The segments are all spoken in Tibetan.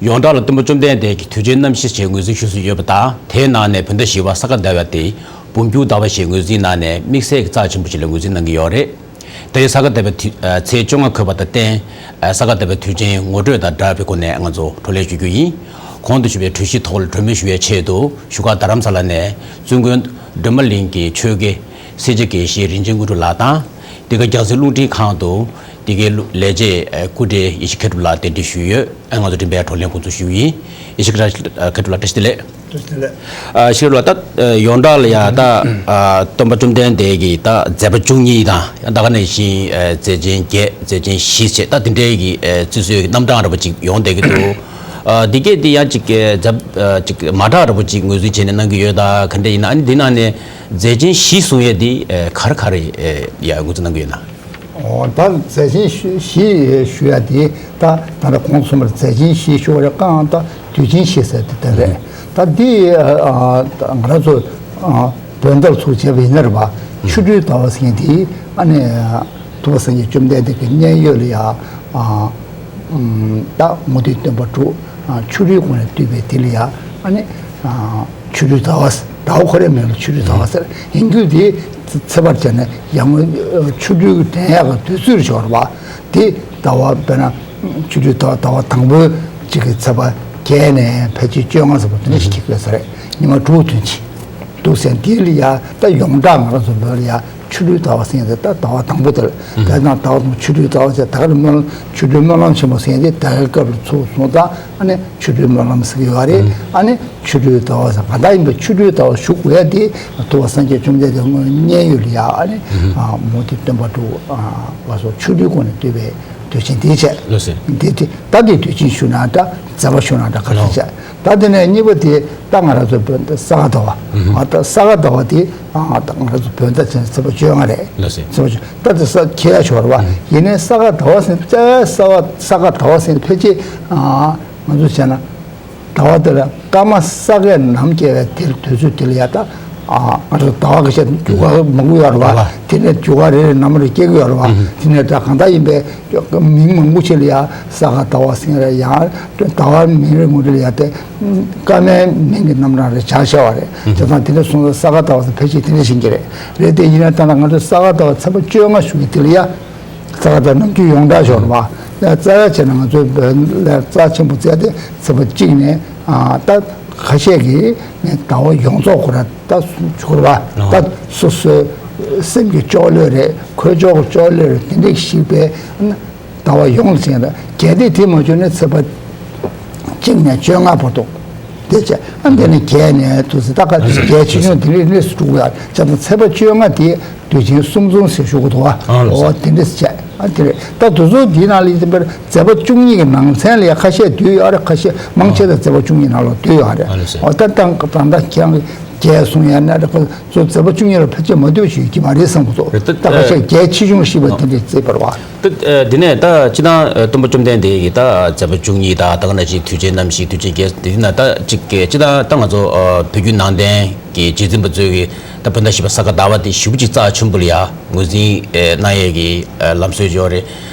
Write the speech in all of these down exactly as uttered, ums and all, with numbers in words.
ཡོངས་གྲགས་ལ་སྟོན་པ་བཅོམ་ལྡན་འདས་ཀྱི་དུས་ཆེན་རྣམ་བཞི་ཞེས་ངོས་འཛིན་ཞུ་སྲོལ་ཡོད་པ་དང་། དེའི་ནང་ནས་བོད་ཟླ་བཞི་པ་ས་ག་ཟླ་བ་དེ་འབུམ་འགྱུར་ཟླ་བ་ཞེས་ངོས་འཛིན་གནང་ནས་དམིགས་བསལ་གྱི་རྩ་ཆེན་པོ་ཞིག་ལ་ངོས་འཛིན་གནང་གི་ཡོད་རེད། ད་རེས་ས་ག་ཟླ་བའི་དུས་ཨ་ཚེས་བཅོ་ལྔ་འཁོད་པ་དང་བསྟུན། ཨ་ས་ག་ཟླ་བའི་དུས་ཆེན་ངོ་སྤྲོད་དང་སྦྲགས་པའི་སྒོ་ནས་ང་ཚོ་བགྲོ་གླེང་ཞུ་རྒྱུ་ཡིན། གོང་དུ་ཞུས་པའི་གྲོས་གཞི་ཐོག་ལ་གྲོས་མོལ་ཞུ་བའི་ཆེད་དུ་བཞུགས་སྒར་རྡ་རམ་ས་ལ་ནས་བཙུན་དགོན་སྒྲོལ་མ་གླིང་གི་ཆོས་དགེ་སེར་བྱེས་དགེ་བཤེས་རིན་ཆེན་དངོས་གྲུབ་ལགས་དང་། འདི་ག་རྒྱལ་སྲས་རླུང་འཕྲིན་ཁང་དུ་འདི་གའི་ལས་བྱེད་སྐུ་བགྲེས་ཡེ་ཤེས་མཁས་གྲུབ་ལགས་གདན་འདྲེན་ཞུས་ཡོད། ཨ་ང་ཚོ་འགྲེམས་པའི་བགྲོ་གླེང་འགོ་འཛུགས་ཞུ་ཡིན། ཡེ་ཤེས་མཁས་གྲུབ་ལགས་བཀྲ་ཤིས་བདེ་ལེགས། བཀྲ་ཤིས་བདེ་ལེགས། ཨ་ཤེས་རབ་ལགས། ད་ཡོངས་གྲགས་ལ་ཡ་ད་ཨ་སྟོན་པ་བཅོམ་ལྡན་འདས་ཀྱི་ད་མཛད་པ་བཅུ་གཉིས་དང་། ད་ག་ནང་བཞིན་ཨ་མཛད་ཆེན་བརྒྱད། མཛད་ཆེན་བཞི་བྱས། ད་དེ་འདྲའི་གི་ཨ་རྩིས་སྲོལ་གྱི་རྣམ་གྲངས་འདྲ་པོ་ཅིག་ཡོང་བསྡད་ཀྱི་འདུག་ཨ་འདི་གས་འདི་ཡང་ཅིག་ཨ་མཛད་ཨ་ཅིག་མ་འདྲ་འདྲ་པོ་ཅིག་ངོས་འཛིན་བྱས་ནས་གནང་གི་ཡོད། ད་ག་འདྲ་ཡིན་ན། ཨ་ནི་འདི་ནང་ནས་མཛད་ཆེན་བཞི་གསུང་ཡས་འདི་ཨ་ག་རེ་ག་རེ་ཨ་ཡ་ངོས་འཛིན་གནང་གི་ཡོད་ན། འོ་ད་མཛད་ཆེན་བཞི་ཞུ་ཡ་དེ་ད་ད་ལྟ་གོང་དུ་གསུངས་པར་མཛད་ཆེན་བཞི་ཞུ་བ་རེད། གང་ད་དུས་ཆེན་བཞི་ཟེར་དེ་ད་རེད། ད་འདི་ཨ་ང་རང་ཚོ་ཨ་བོད་ཟླ་ཚུར་བྱས་པ་ཡིན་ན་རེད་པ། ཆོ་འཕྲུལ་ཟླ་བ་ཟེར་མཁན་དེ་ཨ་ནི་ཐུབ་པ་སངས་རྒྱས་བཅོམ་ལྡན་འདས་ཀྱི་མཉན་ཡོད་ལ་ཡ་ཨ་ད་མུ་སྟེགས་སྟོན་པ་དྲུག་ཨ་ཆོ་འཕྲུལ་སྒོ་ནས་བསྡུས་པའི་དེ་ལ་ཡ་ཨ་ནི་ཨ་ཆོ་འཕྲུལ་ཟླ་བ། ཟླ་བ་ཁོ་རའི་མིང་ལ་ཆོ་འཕྲུལ་ཟླ་བ་ཟེར། ཡིན་རྒྱུ་དེ་ཚེས་པར་བྱས་ནས་ཡང་ཆོ་འཕྲུལ་འགྲན་ཡག་གི་དུས་ཚོད་ཤོར་བ། དེ་ཟླ་བ་དཔེར་ན་ཆོ་འཕྲུལ་ཟླ་བ་ཟླ་བ་དང་པོའི་གཅིག་གི་ཚེས་པ་བརྒྱད་ནས་ཕལ་ཆེར་བཅོ་ལྔ་ཙམ་བར་དེ་འདྲ་ཞིག་འཁེལ་དགོས་ས་རེད། ཉི་མ་དྲུག་ཐོན་གྱི་འདུག་ཟེར། དེ་ལ་ཡ་ད་ཡོངས་གྲགས་ང་རང་ཚོ་བོད་ལ་ཡ་ཆོ་འཕྲུལ་ཟླ་བ་ཟེར་ཡ་དེ་ད་ཟླ་བ་དང་པོ་དེ་ལ། དེ་ན་ཟླ་བ་དང་པོ་ཆོ་འཕྲུལ་ཟླ་བ་ཟེར། ད་ག་ནི་སྨོན་ཆོ་འཕྲུལ་སྨོན་ལམ་ཆེན་མོ་ཟེར་ཡ་དེ་ད་གའི་སྐབས་ལ་ཚུགས་སོང་ཙང་། ཨ་ནི་ཆོ་འཕྲུལ་སྨོན་ལམ་ཟེར་གྱི་ཡོད་རེད། ཨ་ནི་ཆོ་འཕྲུལ་ཟླ་བ་ཟེར། གང་ལྟར་ཡིན་པའི་ཆོ་འཕྲུལ་ཟླ་བ་ཞུ་དགོས་ཡ་དེ་ཐུབ་པ་སངས་རྒྱས་བཅོམ་ལྡན་འདས་དངོས་མཉན་ཡོད་ལ་ཡ་ཨ་ནི་ཨ་མུ་སྟེགས་སྟོན་པ་དྲུག་ཨ་བ་སོགས་ཆོ་འཕྲུལ་སྒོ་ནས་བསྡུས་པའི་དུས་ཆེན་དེའི་ཆེད། ལགས་སོ། འདི་དེ་ད་དེ་དུས་ཆེན་ཞུ་ན་འདྲ། མཛད་པ་ཞུ་ན་འདྲ། ག་རེ་བྱས། ད་དེ་ནས་གཉིས་པ་དེ་ད་ང་རང་ཚོ་བོད་ཟླ་ས་ག་ཟླ་བ། ཨ་ད་ས་ག་ཟླ་བ་དེ་ཨ་ད་ང་རང་ཚོ་བོད་ཟླ་ཚེས་པ་བཅོ་ལྔ་རེད། ལགས་སོ། ཚེས་པ་བཅོ་ད་དེ་ས་ཁྱེད་ཡ་ཤོར་བ། ཡིན་ནའི་ས་ག་ཟླ་བ་ཟེར། ས་ག་ས་ག་ཟླ་བ་ཟེར་ཕལ་ཆེར་ཨ་ང་ཚོ་བྱས་ན། ཟླ་བ་དེ་ལ་སྐར་མ་ས་གའི་ནམ་སྐྱེ་བའི་དེ་དུས་ཚོད་དེ་ལ་ཡ་ད་ཨ་ང་ཚོ་ཟླ་བ་གི་ཆ་རྒྱུ་སྐར་མང་པོ་ཡོད་རེད་བ། དེ་ནས་རྒྱུ་སྐར་རེ་རེ་ནམ་རེ་སྐྱེ་གི་ཡོད་རེད་བ། དེ་ནས་ད་གང་ལྟར་ཡིན་པའི་མིང་མང་པོ་ཅིག་ལ་ཡ་ས་ག་ཟླ་བ་ཟེར་རེད། ཡང་ཟླ་བ་མིང་རེ་ངོ་རེ་ལ་ཡ་དེ་སྐར་མའི་མིང་གི་རྣམ་གྲངས་རེ་ཆགས་བཞག་པ་རེད། བྱས་ཙང་དེ་འདྲ་སོང་ཙང་ས་ག་ཟླ་བ་ཟེར་ཕལ་ཆེར་དེ་འདྲ་ཤེས་ཀྱི་རེད། རེད་དེ་ཡིན་ན་ད་ང་ཚོ་ས་ག་ཟླ་བ་ཚེས་པ་བཅོ་ལྔ་ཞུ་གི་དེ་ལ་ཡ། ས་ག་ཟླ་ནམ་རྒྱུན་ཡོངས་གྲགས་ཤོར་བ། ཡང་རྩ་བ་བྱས་ན་ང་ཚོའི་བོད་ལ་རྩ་ཆེན་པོ་བརྩིས་ཏེ་ཚེས་པ་གཅིག་ནས་ཨ་ད་ཁ་ཤས་ཀྱིས་ནས་ཟླ་བ་ཡོངས་རྫོགས་ཁོ་ར་ད་ཤོར་བ། ད་སོ་སོའི་སེམས་ཀྱི་ལྕོགས་ལོས་རེད། ཁོའི་ཕྱོགས་ཀྱི་ལྕོགས་ལོས་རེད། དེ་འདྲ་ཞིག་པས་ཟླ་བ་ཡོངས་ལ་ཟེར་ཡ་ད་གལ་ཏེ་དེ་མ་བྱུང་ན་ཚེས་པ་གཅིག་ནས་བཅོ་ལྔ་བར་དུ། དེ་བྱས་ཨ་འདི་ནི་བརྒྱད་ནས་དུ་ཟེར། ད་ག་བརྒྱད་ཆེ་ཆུང་དེ་འདྲའི་གནས་སུ་གྲུབ་ཡ། བྱས་ཙང་ཚེས་པ་བཅོ་ལྔ་དེ་དུས་ཆེན་གསུམ་འཛོམས་ཟེར་ཞུ་གི་འདུག་བ། ཨོ་དེ་འདྲ་བྱས། ཨ་དེ་རེད། ད་དུས་ཚོད་འདིའི་ནང་ལ་ཡིན་པར་མཛད་པ་བཅུ་གཉིས་ཀྱི་ནང་ཚན་ལ་ཡ་ཁ་ཤས་འདུས་ཡོད་རེད། ཁ་ཤས་མང་ཆེ་ད་མཛད་པ་བཅུ་གཉིས་ནང་ལ་འདུས་ཡོད་རེད། ཨོ་ད་ད་ད་ད་ཁྱེད་རང་གིས་བརྒྱད་གསུང་ཡ་ན་རེད། ཁོ་ཚོ་མཛད་པ་བཅུ་གཉིས་ལ་ཕལ་ཆེར་མ་འདུས་ཞུ་གི་མ་རེད་བསམ་གི་འདུག་ད་ཁ་ཤས་བརྒྱད་ཆེ་ཆུང་ཞིག་པ་དེ་འདྲ་བརྩིས་པར་བ། ད་ཨ་འདི་ནས་ད་སྤྱིར་བཏང་ཨ་སྟོན་པ་བཅོམ་ལྡན་འདས་ཀྱི་ད་མཛད་པ་བཅུ་གཉིས་དང་། ད་ག་ནང་བཞིན་དུས་ཆེན་རྣམ་བཞི། དུས་ཆེན་བརྒྱད། འདི་ན་ད་ཅིག་གི་སྤྱིར་བཏང་ད་ང་ཚོ་ཨ་བོད་བརྒྱུད་ནང་བསྟན་གྱི་རྗེས་འཛིན་པ་ཚོས་ཀྱི་ད་བོད་ཟླ་བཞི་པ་ས་ག་ཟླ་བ་དེ་ཞེ་པོ་ཅིག་རྩ་ཆེན་པོ་ལ་ཡ་ངོས་འཛིན་ཨ་གནང་ཡས་ཀྱི་ཨ་ལམ་སྲོལ་ཡོད་རེད།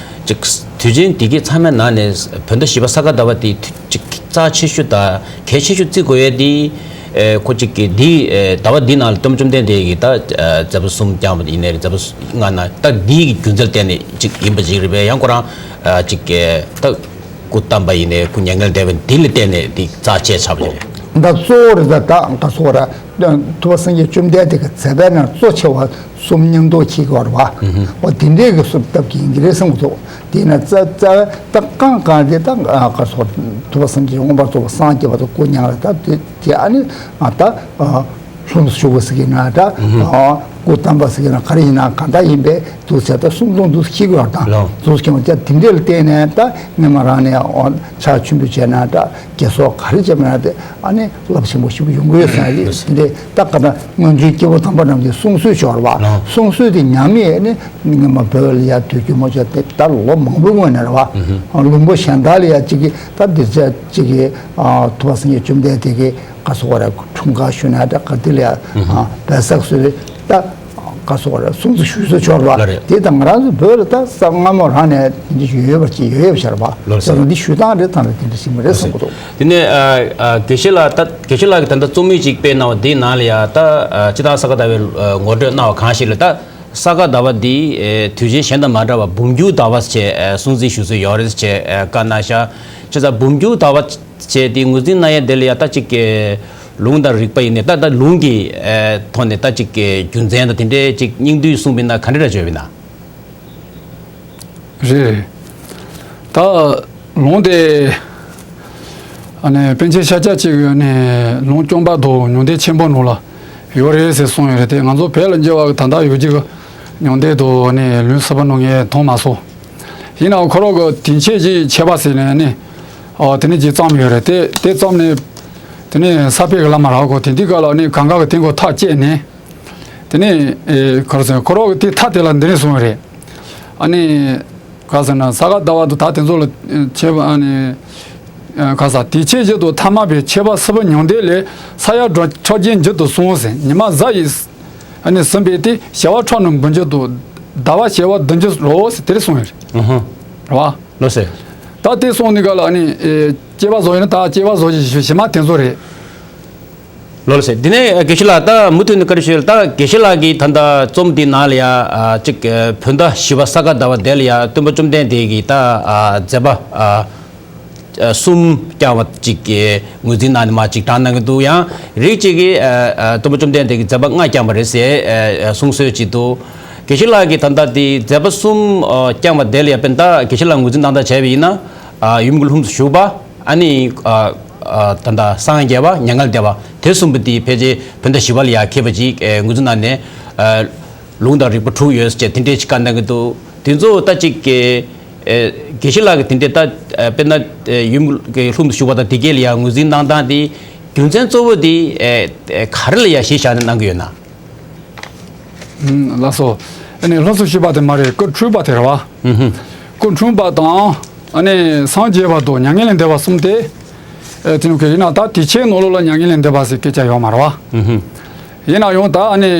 ཅིག་དུས་ཆེན་འདི་གའི་ཚང་མའི་ནང་ནས་བོད་ཟླ་བཞི་པ་ས་ག་ཟླ་བ་དེ་ཅིག་རྩ་ཆེ་ཤོས་དང་གལ་ཆེ་ཤོས་བརྩི་དགོས་ཡས་དེ། ཨེ་ཁོ་གཅིག་གིས་འདི་ཨེ་ཟླ་བ་འདིའི་ནང་ལ་སྟོན་པ་བཅོམ་ལྡན་འདས་ཀྱིས་ད་ཨ་མཛད་པ་གསུམ་བསྐྱངས་པ་ཡིན་ནའི་རེད། མཛད་པ་ལྔ་ན་ད་འདིའི་རྒྱུ་མཚན་བརྟེན་ནས་གཅིག་ཡིན་པ་ཅིག་རེད་པས། ཡང་ཁོ་རང་ཨ་གཅིག་གིས་ད་སྐུ་བལྟམས་པ་ཡིན་ནའི་སྐུ་མྱ་ངན་འདས་པ་འདི་ལ་བརྟེན་ནས་འདི་རྩ་ཆེ་ཆགས་པ་ཅིག་རེད། ད་གཙོ་བོ་རེད། ད་ད་ད་གཙོ་བོ་ར་ཐུབ་པ་སངས་རྒྱས་བཅོམ་ལྡན་འདས་ཀྱི་མཛད་པའི་ནང་གཙོ་ཆེ་བ་གསུམ་མཉམ་དུ་འཁྱེར་གྱི་ཡོད་རེད་བ། འོ་དེ་འདྲའི་གི་གསུམ་སྟབས་ཀྱིས་ཡིན་གྱི་རེད་བསམ་གྱི་འདུག་དེས་ན་རྩ་རྩ་ད་གང་གང་དེ་ད་ག་སོགས་ཐུབ་པ་སངས་རྒྱས་མངོན་པར་རྫོགས་པར་སངས་རྒྱས་པ་དང་སྐུ་མྱ་ངན་ད་དེ་དེ་ཨ་ནི་ཨ་ད་ལྷུམས་སུ་ཞུགས་པ་ཟེར་གྱི་ན་ད་སྐུ་བལྟམས་པ་ཟེར་གྱི་ན་ག་རེ་ཡིན་ན་གང་ལྟར་ཡིན་པས་འདུག་ཟེར་ད་གསུམ་དང་འདུག་ཁྱི་གོ་དང་འདུག་ཁྱི་མ་ད་དེ་འདྲ་ལ་བརྟེན་ནས་ད་སྔོན་མ་རང་ནས་ཕྱག་མཆོད་འབུལ་བྱས་ན་ད་དགེ་ཚོགས་ག་རེ་བྱས་པ་ན་དེ་ཨ་ནི་རླབས་ཆེན་པོ་ཞིག་ཡོང་གི་ཡོད་ཟེར་ཡ་དེ་འདྲ་ད་ག་ད་སྔོན་བྱོན་སྐྱེས་བུ་དམ་པ་རྣམས་ཀྱི་གསུང་སྲོལ་ཤོར་བ། གསུང་སྲོལ་དེ་ཉམས་ཡས་ནི་སྔོན་མ་བོད་ལ་ཡ་དུས་རྒྱུན་མ་ཆོག་དེ་ད་ལོ་མང་པོའི་སྔོན་ནས་རེད་བ། ལུང་པ་གཞན་དག་ལ་ཡ་གཅིག་གིས་ད་འདི་ཚད་གཅིག་གིས་ཐུབ་པ་སངས་རྒྱས་བཅོམ་ལྡན་འདས་ཀྱི་ག་སོགས་ར་འཁྲུངས་སྐར་ཞུ་ན་འདྲ་ག་དེ་ལ་ཡ་བེ་སག་སོ་རེད་ད། ག་སོགས་རེད། སྲུང་བརྩི་ཞུ་སྲོལ་ཆོག་རེད་པ། ལགས་རེད། དེ་དང་ང་རང་ཚོ་བོད་ལ་ད་ས་སྔ་མོ་རང་ནས་དེ་འདྲ་ཞིག་ཡོད་པ་ཅིག་ཡོད་ཡོད་པ་ཤར་བ། ལགས་རེད། ད་འདི་ཞུ་སྟངས་རེད། ད་འདི་འདྲ་ཞིག་མ་རེད་བསམ་གི་འདུག། དེ་ནས་ཨ་ཨ་དགེ་བཤེས་ལགས། ད་དགེ་བཤེས་ལགས་ཀྱིས་ད་ལྟ་རྩོམ་ཡིག་ཅིག་སྤེལ་གནང་བ་འདིའི་ནང་ལ་ཡ་ད་ཨ་སྤྱིར་བཏང་ས་ག་ཟླ་བའི་ཨ་ངོ་སྤྲོད་གནང་བ་གང་ཞིག་ལ། ད་ས་ག་ཟླ་བ་འདི་ཨེ་དུས་ཆེན་གཞན་དང་མ་འདྲ་བར་འབུམ་འགྱུར་ཟླ་བ་ཞེས་ཨེ་སྲུང་བརྩི་ཞུ་སྲོལ་ཡོད་རེད་ཅེས་ཨེ་བཀའ་གནང་ཤག། བྱས་ཙང་འབུམ་འགྱུར་ཟླ་བ་བྱས་ཏེ་ངོས་འཛིན་གནང་ཡས་དེ་ལ་ཡ་ད་ཅིག་གི་ལུང་དང་རིགས་པ་ཡིན་ནའི་ད་ད་ལུང་གི་ཨེ་ཐོག་ནས་ད་ཅིག་གི་རྒྱུ་མཚན་དང་དེ་འདྲའི་ཅིག་སྙིང་བསྡུས་གསུངས་པ་ཡིན་ན་ག་འདྲ་འདྲ་བརྗོད་པ་ཡིན་ན། རེད་རེད། ད་ལུང་དེ་ཨ་ནི་པཎ་ཆེན་ཤཱཀྱ་ཅིག་གིས་ནི་ལུང་སྐྱོང་བར་དུ་ཉུང་བསྡད་ཆེན་པོ་ནང་ལ་ཡོད་རེད་ཟེར་གསུངས་ཡོད་རེད་དེ། ང་ཚོ་བོད་ལ་འགྱུར་བ་གི་ད་ལྟ་ཡོད་ཀྱི་གི་ཉུང་བསྡད་དུ་ནི་ལུང་གསར་པ་ནང་ངས་མཐོང་མ་སོང་། ཡིན་ནའང་ཁོ་རང་གི་དེང་ཆེད་ཀྱི་ཆད་པ་ཟེར་ནས་ནི་ཨོ་དེ་ནས་ཅིག་བརྩམས་ཡོད་རེད་དེ། དེ་བརྩམས་ནས་དེ་ནས་ས་པཎ་གི་བླ་མ་རག་གོ། དེ་དུས་སྐབས་ལ་ནི་གང་ག་གི་དེ་མགོ་ཐག་བཅད་ནས་དེ་ནས་ཨེ་ཁོ་རང་ཟེར་ཁོ་རང་གི་དེ་མཐའ་དེ་ལ་འདི་ནས་གསུངས་ཡོད་རེད། ཨ་ནི་ག་ཟེར་ན་ས་ག་ཟླ་བ་དུ་ད་དེ་ཚོ་ལ་ཆད་པ་ཨ་ནི་ག་ས་དེ་ཆེད་བཞིན་དུ་ཐ་མལ་པའི་ཆད་པ་སྲིད་པ་ཉུང་བསྡད་ལས་ས་ཡ་འགྲོ་ཕྲག་བརྒྱའི་མཇུག་ཏུ་སོང་ཟེར། ཉི་མ་གཟའ་ཡིས་ཨ་ནི་ཟིན་པས་ཏེ་བྱེ་བ་ཕྲག་རྣམས་འབུམ་འགྱུར་དུ་ཟླ་བ་བྱེ་བ་བདུན་འགྱུར་རོ་ཟེར་དེ་རེད་གསུངས་ཡོད་རེད། ཨུ་ཧུ། རེད་བ། ལགས་སེ། ད་དེ་སོང་ནི་ག་ལ་ཨ་ནི་ཨེ་སྐྱེ་བ་བཟོ་ཡིན་ན་ད་སྐྱེ་བ་བཟོ་ཞེས་ཞེ་མ་དེ་ཚོ་རེད། ལགས་སེ། དེ་ནས་དགེ་བཤེས་ལགས་ད་མུ་མཐུད་ནས་བཀའ་འདྲི་ཞུ་ཡ་ལ། ད་དགེ་བཤེས་ལགས་ཀྱིས་ད་ལྟ་རྩོམ་འདིའི་ནང་ལ་ཡ་ཨ་ཅིག་ཨ་བོད་ཟླ་བཞི་པ་ས་ག་ཟླ་བ་དེ་ལ་ཡ་སྟོན་པ་བཅོམ་ལྡན་འདས་ཀྱིས་ད་ཨ་མཛད་པ་ཨ་ཨ་གསུམ་བསྐྱངས་པ་ཅིག་གི་ངོས་འཛིན་གནང་ནས་མར་ཅིག་དྲངས་གནང་གི་འདུག། ཡང་རིགས་གཅིག་གིས་ཨ་ཨ་སྟོན་པ་བཅོམ་ལྡན་འདས་ཀྱིས་མཛད་པ་ལྔ་བསྐྱངས་པ་རེད་ཟེར་ཨ་ཨ་གསུང་སྲོལ་ཅིག་འདུག། དགེ་བཤེས་ལགས་ཀྱིས་ད་ལྟ་དེ་མཛད་པ་གསུམ་ཨ་བསྐྱངས་པ་དེ་ལ་ཡ་དཔེར་ན་ད་དགེ་བཤེས་ལགས་ངོས་འཛིན་གནང་སྟངས་བྱས་པ་ཡིན་ན་ཨ་ཡུམ་གྱི་ལྷུམས་སུ་ཞུགས་པ། ཨ་ནི་ཨ་ཨ་ད་ལྟ་སངས་རྒྱས་པ། མྱ་ངན་འདས་པ། དེ་གསུམ་པོ་དེ་ཕལ་ཆེར་བོད་ཟླ་བཞི་པ་ལ་ཡ་འཁེལ་བ་ཅིག་ཨེ་ངོས་འཛིན་གནང་ནས་ཨ་ལུང་དང་རིགས་པ་དྲུག་ཡོད་ཟེར་དེ་འདྲས་ཅིག་བཀའ་གནང་གི་འདུག། དེ་ཚོ་ད་ཅིག་གི་ཨེ་དགེ་བཤེས་ལགས་ཀྱི་དེ་འདྲས་ད་ཨེ་དཔེར་ན་ཨེ་ཡུམ་གྱི་ལྷུམས་སུ་ཞུགས་པ་དང་དེ་གས་ལ་ཡ་ངོས་འཛིན་གནང་སྟངས་དེ་རྒྱུ་མཚན་གཙོ་བོ་དེ་ཨེ་ཨེ་ག་རེ་ལ་ཡ་གཞི་བཞག་ནས་གནང་གི་ཡོད་ན། ལགས་སོ། ཨ་ནི་ལྷུམས་སུ་ཞུགས་པ་དེ་མ་རེད། སྐུ་འཁྲུངས་པ་དེ་རེད་བ། ཨུ་ཧུ། སྐུ་འཁྲུངས་པ་དང་ཨ་ནི་སངས་རྒྱས་པ་དང་མྱ་ངན་ལས་འདས་པ་གསུམ་དེ། ཨེ་དེ་ནི་ཡིན་ན་ད་དེ་ཆེན་ནང་ལོགས་ལ་མྱ་ངན་ལས་འདས་པ་ཟེར་སྐད་ཆ་ཡོད་མ་རེད་བ། ཨུ་ཧུ། ཡིན་ན་ཡང་ད་ཨ་ནི་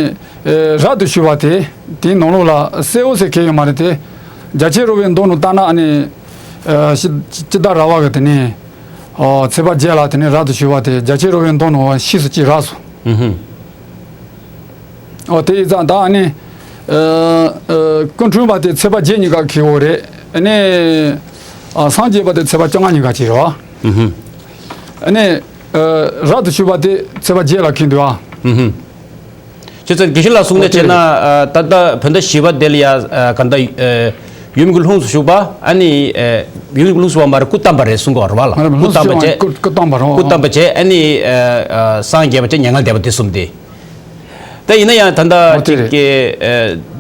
ཨེ་རབ་ཏུ་བྱུང་བ་དེ་དེའི་ནང་ལོགས་ལ་གསལ་བོ་ཟེར་མཁན་ཡོད་མ་རེད་དེ། རྒྱ་ཆེར་རོལ་པའི་མདོ་ནང་ལྟར་ན་ཨ་ནི་ཨེ་ཅི་ཅི་ད་ར་བ་གི་དེ་ནི་ཨོ་ཚེས་པ་བརྒྱད་ལ་དེ་ནི་རབ་ཏུ་བྱུང་བ་དེ་རྒྱ་ཆེར་རོལ་པའི་མདོ་ནང་ཕྱིས་སུ་ཅིག་རག་སོང་། ཨུ་ཧུ། ཨོ་དེ་ཡིན་ཙང་ད་ཨ་ནི་ཨ་ཨ་སྐུ་འཁྲུངས་པ་དེ་ཚེས་པ་བརྒྱད་ཉིན་ཀ་འཁེལ་བོ་རེད། ཨ་ནི་ཨ་སངས་རྒྱས་པ་དེ་ཚེས་པ་བཅོ་ལྔ་ཉིན་ཀ་ཅིག་རེད་བ། ཨུ་ཧུ། ཨ་ནི་ཨ་རབ་ཏུ་བྱུང་བ་དེ་ཚེས་པ་བརྒྱད་ལ་འཁེལ་འདུག་ཨ། ཨུ་ཧུ། ཁྱེད་ཚོ་དགེ་བཤེས་ལགས་གསུང་ནས་བྱས་ན་ཨ་ད་ལྟ་བོད་ཟླ་བཞི་པ་དེ་ལ་ཡ་ཨ་ག་ད་ཨ་ཡུམ་གྱི་ལྷུམས་སུ་ཞུགས་པ། ཨ་ནི་ཨ་ཡུམ་གྱི་ལྷུམས་སུ་ཞུགས་པ་མ་རེད། སྐུ་བལྟམས་པ་རེད་གསུང་གི་ཡོད་རེད་བ་ལ། མ་རེད། སྐུ་ལྷུམས་སུ་བལྟམས་པ་ཞུགས་པ་བྱས། སྐུ་སྐུ་བལྟམས་པ་རེད། སྐུ་བལྟམས་པ་བྱས། ཨ་ནི་ཨ་ཨ་སངས་རྒྱས་པ་བྱས། མྱ་ངན་འདས་པ་དེ་གསུམ་དེ། ད་ཡིན་ན་ཡང་ད་ལྟ་ཨོ་དེ་ཅིག་རེད། གི་ཨ་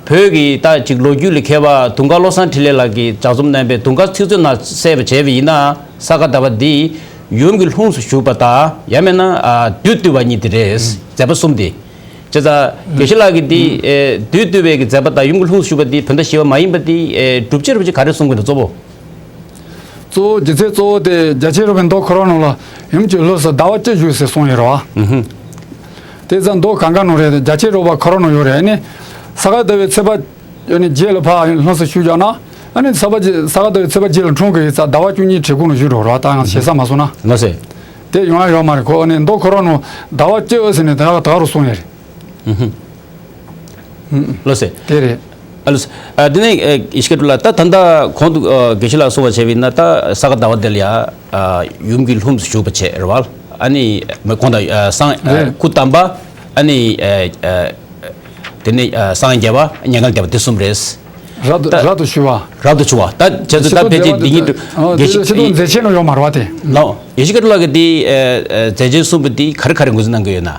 བོད་ཀྱི་ད་ཅིག་ལོ་རྒྱུས་ལ་མཁས་པ་དུང་དཀར་བློ་བཟང་འཕྲིན་ལས་ལགས་ཀྱིས་ལྗགས་རྩོམ་གནང་པའི་དུང་དཀར་ཚིག་མཛོད་ནང་གསལ་བ་བྱས་པ་ཡིན་ན། ས་ག་ཟླ་བ་འདི་ཡུམ་གྱི་ལྷུམས་སུ་ཞུགས་པ་དང་། ཡང་མིན་ན་ཨ་བདུད་བཏུལ་བ་གཉིས་དེ་རེད། ཨུམ། མཛད་པ་གསུམ་དེ། བྱས་ཙང་དགེ་བཤེས་ལགས་ཀྱིས་འདི་ཨེ་བདུད་བཏུལ་བའི་གི་མཛད་པ་དང་ཡུམ་གྱི་ལྷུམས་སུ་ཞུགས་པ་འདི་བོད་ཟླ་བཞི་པ་མ་ཡིན་པ་འདི་ཨེ་སྒྲུབ་བྱེད་རུ་ཅིག་ག་རེ་གསུང་གི་འདུག་གཙོ་བོ། གཙོ་བོ་རྒྱུ་མཚན་གཙོ་བོ་དེ་རྒྱ་ཆེར་རོལ་པའི་མདོ་ཁོ་རང་ནང་ལ་ཡུམ་གྱི་ལྷུམས་སུ་ཟླ་བ་གཅིག་བཞུགས་ཟེར་གསུངས་ཡོད་རེད་བ། ཨུ་ཧུ། དེ་ཙང་མདོ་གང་ག་ནང་རེད། རྒྱ་ཆེར་རོལ་པ་ཁོ་རང་ནང་ཡོད་རེད། ཨ་ནི་ས་ག་ཟླ་བའི་ཚེས་པ་ཨ་ནི་བརྒྱད་ལ་ཕར་ལྷུམས་སུ་ཞུགས་བཞག་ན། ཨ་ནི་ས་པ་ས་ག་ཟླ་བའི་ཚེས་པ་བརྒྱད་ལ་འཁྲུངས་གི་ཡིན་ཙང་ཟླ་བ་བཅུ་གཉིས་བྲིས་སྐུ་ནང་བཞུགས་འགྲོ་རེད་བ། ད་ང་ཞེ་ས་མ་སོང་ན། ལགས་སེ། དེ་ཡོང་ཡ་ཡོད་མ་རེད། ཁོ་ཨ་ནི་མདོ་ཁོ་རང་ནང་ཟླ་བ་གཅིག་ཟེར་ནས་དེ་ག་ད་ག་རུ་གསུངས་ཡོད་རེད། ཨུ་ཧུ། ལགས་སེ། དེ་རེད། ཨ་ལགས་སེ། ཨ་དེ་ནས་ཨ་ཡེ་ཤེས་མཁས་གྲུབ་ལགས། ད་ད་ལྟ་གོང་དུ་ཨ་དགེ་བཤེས་ལགས་གསུངས་པ་བྱས་པ་ཡིན་ན། ད་ས་ག་ཟླ་བ་འདི་ལ་ཡ་ཨ་ཡུམ་གྱི་ལྷུམས་སུ་ཞུགས་པ་བྱས་རེད་བ། ཨ་ནི་མ་གོང་དུ་ཨ་སངས་ཨ་རེད། སྐུ་བལྟམས་པ། ཨ་ནི་ཨ་ཨ་དེ་ནས་ཨ་སངས་རྒྱས་པ། མྱ་ངན་འདས་པ། དེ་གསུམ་རེད། རབ་ཏུ་ད་རབ་ཏུ་བྱུང་བ། རབ་ཏུ་བྱུང་བ། ད་བྱས་ཙང་ད་ཕལ་ཆེར་འདི་གཉིས་དུ་ཨ་དགེ་བཤེས་ཤེས་རྟོགས་མཛད་ཆེན་ནང་ཡོད་མ་རེད་བ་དེ། ལགས། ཡེ་ཤེས་མཁས་གྲུབ་ལགས་ཀྱིས་འདི་ཨ་ཨ་མཛད་ཆེན་གསུམ་པོ་འདི་ག་རེ་ག་རེ་ངོས་འཛིན་གནང་གི་ཡོད་ན།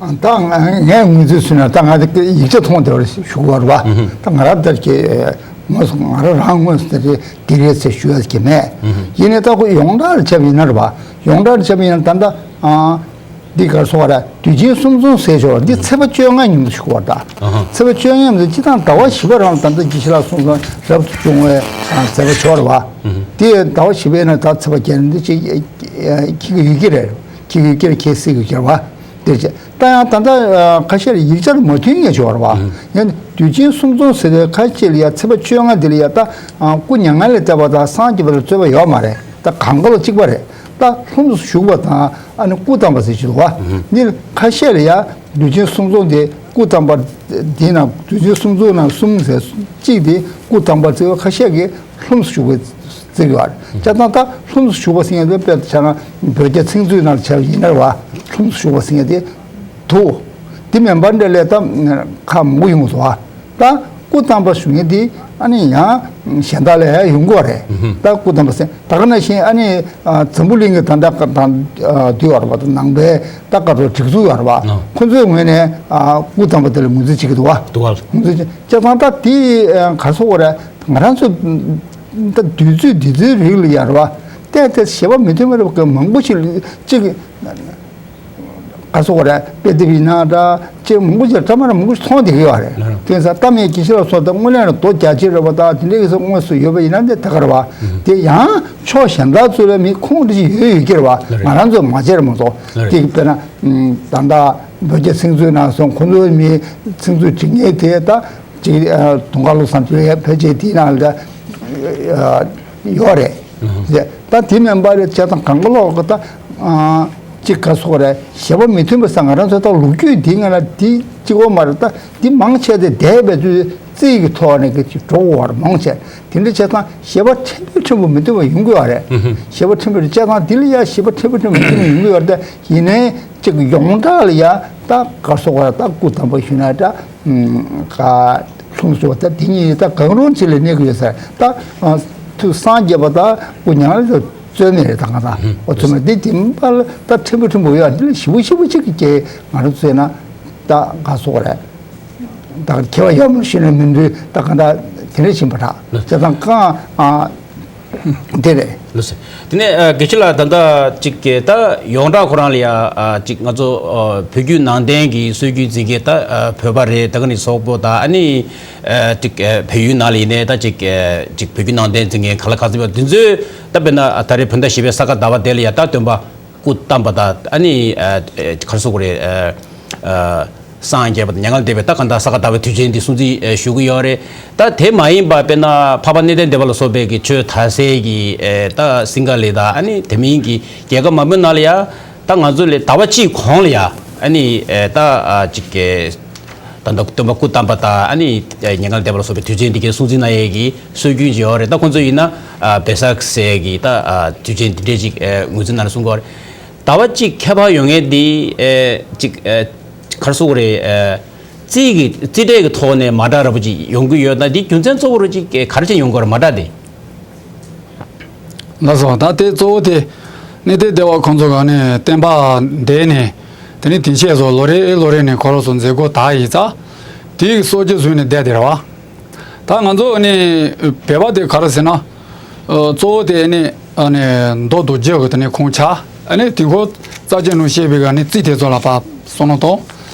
ད་ང་ངས་ངོས་འཛིན་ཞུས་ན། ད་ང་དེ་ཡིག་ཆ་མཐོང་བསྡད་པ་ཞུ་དགོས་རེད་བ། ཨུ་ཧུ། ད་ང་རང་ལྟར་གྱི་ངོས་སུ་ང་རང་རང་ངོས་སུ་དེ་རེད་དེ་རེད་ཟེར་ཞུ་ཡ་གི་མེད། ཨུ་ཧུ། ཡིན་ནའི་ད་ཁོ་ཡོངས་གྲགས་ལ་བྱས་པ་ཡིན་ན་རེད་བ། ཡོངས་གྲགས་ལ་བྱས་པ་ཡིན་ན་ད་ལྟ་ཨ་འདི་ག་རེ་ཟེར་དགོས་རེད། དུས་ཆེན་གསུམ་འཛོམས་ཟེར་ཆོག་འདི་ཚེས་པ་བཅོ་ལྔ་ཉིན་དུ་ཞུ་དགོས་རེད་ད། ཨ་ཧ། ཚེས་པ་བཅོ་ལྔ་ཉིན་དུ་སྤྱིར་བཏང་ཟླ་བ་བཞི་པ་རང་ལ་ད་ལྟ་དགེ་བཤེས་ལགས་གསུངས་སོང་། རབ་ཏུ་བྱུང་བའི་ཨ་མཛད་པ་ཆོག་རེད་བ། ཨུ་ཧུ། དེ་ཟླ་བ་བཞི་པའི་ནང་ད་ཚེས་པ་བརྒྱད་ནི་འདི་ཅིག་ཁྱི་གི་ཡུལ་གྱི་རེད། ཁྱི་གི་ཡུལ་གྱི་རེད། ཁྱི་སྲིད་ཀྱི་རེད་བ། དེ་བྱས་ད་ཡང་ད་ལྟ་ཁ་ཤས་ལ་ཡིག་ཆ་ལ་མ་མཐུན་ཡས་ཡོད་རེད་བ། ཡང་དུས་ཆེན་གསུམ་འཛོམས་ཟེར་དུས་ཁ་ཤས་ལ་ཡ་ཚེས་པ་བཅོ་ལྔ་འདི་ལ་ཡ་ད་སྐུ་མྱ་ངན་ལས་འདས་པ་དང་སངས་རྒྱས་པ་ལ་རྩོད་པ་ཡོད་མ་རེད། ད་གང་ག་ལ་གཅིག་པ་རེད། ད་ལྷུམས་སུ་ཞུགས་པ་དང་ཨ་ནི་སྐུ་བལྟམས་པ་ཟེར་གྱི་འདུག་བ། འདི་ཁ་ཤས་ལ་ཡ་དུས་ཆེན་གསུམ་འཛོམས་དེ་སྐུ་བལྟམས་པ་འདི་ན་དུས་ཆེན་གསུམ་འཛོམས་ནང་གསུམ་ཟེར་གཅིག་དེ་སྐུ་བལྟམས་པ་ཟེར་བ་ཁ་ཤས་ཀྱིས་ལྷུམས་སུ་ཞུགས་པའི་རྩིས་ཡོད་རེད། བྱས་ཙང་ད་ལྷུམས་སུ་ཞུགས་པ་ཟེར་མཁན་དེ་དཔེར་བྱས་ན་བོད་རྒྱ་ཚིག་མཛོད་ནང་བྱས་པ་ཡིན་ན་རེད་བ། ལྷུམས་སུ་ཞུགས་པ་ཟེར་མཁན་དེ་འདུག་དེ་མིན་པ་འདྲ་ལས་ད་ཁ་མང་པོ་ཡོང་སོང་བ། ད་སྐུ་བལྟམས་པ་ཞུ་མཁན་དེ་ཨ་ནི་ཡང་གཞན་དག་ལ་ཡང་ཡོང་གི་ཡོད་རེད། ད་སྐུ་བལྟམས་པ་ཟེར་ད་ག་ནང་བཞིན་ཨ་ནི་འཛམ་བུ་གླིང་གི་ད་ལྟ་དང་དུས་ཡོད་རེད་བ། ད་ནང་པའི་ད་བཀའ་བརྒྱུད་སྒྲིག་འཛུགས་ཡོད་རེད་བ། ཁོ་ཚོའི་ངོས་ནས་སྐུ་བལྟམས་པ་དེ་ལ་ངོས་འཛིན་བྱེད་ཀྱི་འདུག་བ། འདུག་བ། ངོས་འཛིན་བྱེད་བྱས་ཙང་ད་དེ་ག་རེ་ཟེར་དགོས་རེད། ང་རང་ཚོ་ད་དུས་ཚོད་འདི་ཚོའི་རིང་ལ་ཡོད་རེད་བ། ཏན་ཏན་བཞེད་པ་མི་མཐུན་པ་རེད་བ། མང་པོ་ཞིག་ཅིག་ག་རེ་ཟེར་དགོས་རེད། དཔེ་དེབ་ཡིན་ན་འདྲ་ཅིག་མང་པོ་ཞིག་འདྲ་མ་འདྲ་མང་པོ་ཞིག་མཐོང་བསྡད་ཀྱི་ཡོད་རེད། དེ་ཡིན་ཙང་ད་མེད་ཀྱི་ཤི་ལ་སོགས་ད་དངོས་གནས་ལ་མདོ་རྒྱ་ཆེ་རེད་བ། ད་དེ་འདྲའི་གི་སོགས་དངོས་སུ་ཡོད་པ་ཡིན་ན་འདི་ད་ག་རེད་བ། དེ་ཡང་ཕྱོགས་གཞན་དག་ཚོ་ལ་མི་ཁུངས་འདྲ་ཞིག་ཡོད་ཡོད་ཀྱི་རེད་བ། ང་རང་ཚོ་མ་བྱས་རེད་མ་གཏོགས། དེ་དཔེར་ན་ད་ལྟ་བོད་རྒྱ་ཚིག་མཛོད་ནང་སོང་ཁོ་ཚོའི་མི་ཚིག་མཛོད་བྲིས་མཁན་དེ་ད། ཅིག་དུང་དཀར་བློ་བཟང་ཕལ་ཆེར་དེའི་ནང་ལ་ཡོད་རེད། ད་དེ་མིན་པ་རེད་བྱས་ཙང་གང་ག་ལོག་གི་ད་ཅིག་ག་རེ་ཟེར་དགོས་རེད། བཞེད་པ་མི་མཐུན་པ་ཟེར་ང་རང་ཚོ་ད་ལོ་རྒྱུས་འདི་ང་ལ་འདི་གཅིག་པོ་མ་རེད། ད་འདི་མང་ཆེ་དེ་འདས་པའི་དུས་རྩིས་ཀྱི་ཐོག་ནས་གི་ཅིག་འགྲོ་དགོས་པ་རེད་མང་ཆེ། དེ་འདྲ་བྱས་ཙང་བཞེད་པ་ཕྲན་བུ་ཕྲན་བུ་མི་མཐུན་པ་ཡོང་གི་ཡོད་རེད། བཞེད་པ་ཕྲན་བུ་རེད་བྱས་ཙང་འདི་ལ་ཡ་བཞེད་པ་ཕྲན་བུ་ཕྲན་བུ་མི་མཐུན་པ་ཡོང་གི་ཡོད་རེད། ད་ཡིན་ནའི་ཅིག་ཡོངས་གྲགས་ལ་ཡ་ད་ག་རེ་ཟེར་དགོས་རེད། ད་སྐུ་བལྟམས་པ་ཞུས་ན་ད། ཀ་ལྷུམས་སུ་ད་དེ་གཉིས་ད་གང་རུང་ཅིག་ལ་གནས་ཀྱི་ཡོད་ས་རེད། ད་ཐུགས་སངས་རྒྱས་པ་ད་སྐུ་མྱ་ངན་ལས་རྩོད་མེད་རེད། ད་ང་ད་འོ་ཚོད་མ་དེ་དེ་མ་ལ་ད་ཕྲན་བུ་ཕྲན་བུ་ཡོད་འདི་ལ་ཞིབ་པོ་ཞིབ་པོ་ཅིག་གི་ང་རང་ཚོས་ན་ད་ག་སོགས་རེད། ད་མཁས་པ་ཡོད་མ་ཤེས་ན་མི་འདུག་ད་ག་ད་དེ་འདྲ་བཞིན་པ་ད་བྱས་ཙང་ཀ་དེ་རེད། ལགས་སོ། དེ་ནས་ཨ་དགེ་བཤེས་ལགས་ད་ལྟ་ཅིག་གི་ད་ཡོངས་གྲགས་ཁོ་རང་ལ་ཡ་ཨ་ཅིག་ང་ཚོ་ཨ་བོད་བརྒྱུད་ནང་བསྟན་གྱི་སྲོལ་རྒྱུན་འཛིན་མཁན་ད་ཨ་བོད་པ་རེད། ད་ག་ནས་སོག་པོ་ད་ཨ་ནི་ཨ་ཅིག་ཨ་བལ་ཡུལ་ནང་ལ་ཡིན་ནའི་ད་ཅིག་ཨ་ཅིག་བོད་བརྒྱུད་ནང་བསྟན་འཛིན་མཁན་ག་ལ་ག་ཚོད་པ་དེ་ཚོས་ད་དཔེར་ན་ཨ་ད་རེས་བོད་ཟླ་བཞི་པའི་ས་ག་ཟླ་བ་དེ་ལ་ཡ་ད་སྟོན་པ་སྐུ་བལྟམས་པ་ད་ཨ་ནི་ཨ་ག་རེ་ཟེར་དགོས་རེད། ཨ་ཨ། སངས་རྒྱས་པ་དང་མྱ་ངན་ལས་འདས་པའི་ད་གང་ལྟར་ས་ག་ཟླ་བའི་དུས་ཆེན་འདི་སྲུང་བརྩི་ཞུ་གི་ཡོད་རེད། ད་དེ་མ་ཡིན་པ་དཔེར་ན་འཕགས་པ་གནས་བརྟན་སྡེ་པ་ལ་སོགས་པའི་གི་ཆོས་དར་སའི་གི་ད་སིང་ག་ལའི་ད་ཨ་ནི་དེ་མིན་གི་རྒྱལ་ཁབ་མང་པོའི་ནང་ལ་ཡ་ད་ང་ཚོ་ལས་ཟླ་བ་གཅིག་གོང་ལ་ཡ་ཨ་ནི་ད་ཅིག་གི་ད་ད་སྟོན་པ་སྐུ་བལྟམས་པ་ད་ཨ་ནི་མྱ་ངན་ལས་འདས་པ་ལ་སོགས་པའི་དུས་ཆེན་འདི་གའི་སྲུང་བརྩི་གནང་ཡས་གི་སྲོལ་རྒྱུན་ཅིག་ཡོད་རེད། ད་ཁོང་ཚོ་ཡིན་ན་བེ་ས་ཟེར་གི་ད་དུས་ཆེན་འདི་འདྲས་ཅིག་ངོས་འཛིན་གནང་ནས་གསུང་གི་ཡོད་རེད། ཟླ་བ་གཅིག་ཁྱད་པར་ཡོད་མཁན་འདི་ཨེ་ཅིག་ཨེ་ག་རེ་ཟེར་དགོས་རེད། ཨེ་རྩིས་ཀྱི་རྩིས་འབྲས་ཀྱི་ཐོག་ནས་མ་འདྲ་ར་པོ་ཅིག་ཡོང་གི་ཡོད་ན་འདི་རྒྱུ་མཚན་གཙོ་བོ་ར་ཅིག་ག་རེ་བྱས་ཡོང་གི་ཡོད་རེད་མ་འདྲ་དེ། ལགས་སོ། ད་དེ་གཙོ་བོ་དེ་གནས་བརྟན་སྡེ་པ་ཁོང་ཚོ་ག་ནས་བསྟན་པ་འདས་ནས་དེ་ནས་དེང་ཕྱིས་སུ་ལོ་རེ་ལོ་རེ་ནས་ཁོ་རང་ཚོ་མཛད་སྒོ་དར་ཡིན་ཙང་དེའི་སྲོལ་རྒྱུན་བཟུང་ནས་བསྡད་དེ་རེད་བ། ད་ང་ཚོ་ནི་བོད་པ་དེ་ག་རེ་ཟེར་ན། ཨ་གཙོ་བོ་དེ་ནི་ཨ་ནི་མདོ་རྡོ་རྗེ་གི་དེ་ནི་ཁུངས་ཆགས། ཨ་ནི་དུས་འཁོར་རྩ་ཆེན་ནང་བཤད་པའི་ག་ནི་རྩིས་དེ་ཚོ་ལ་ཕར་བསམ་བློ་གཏོང་།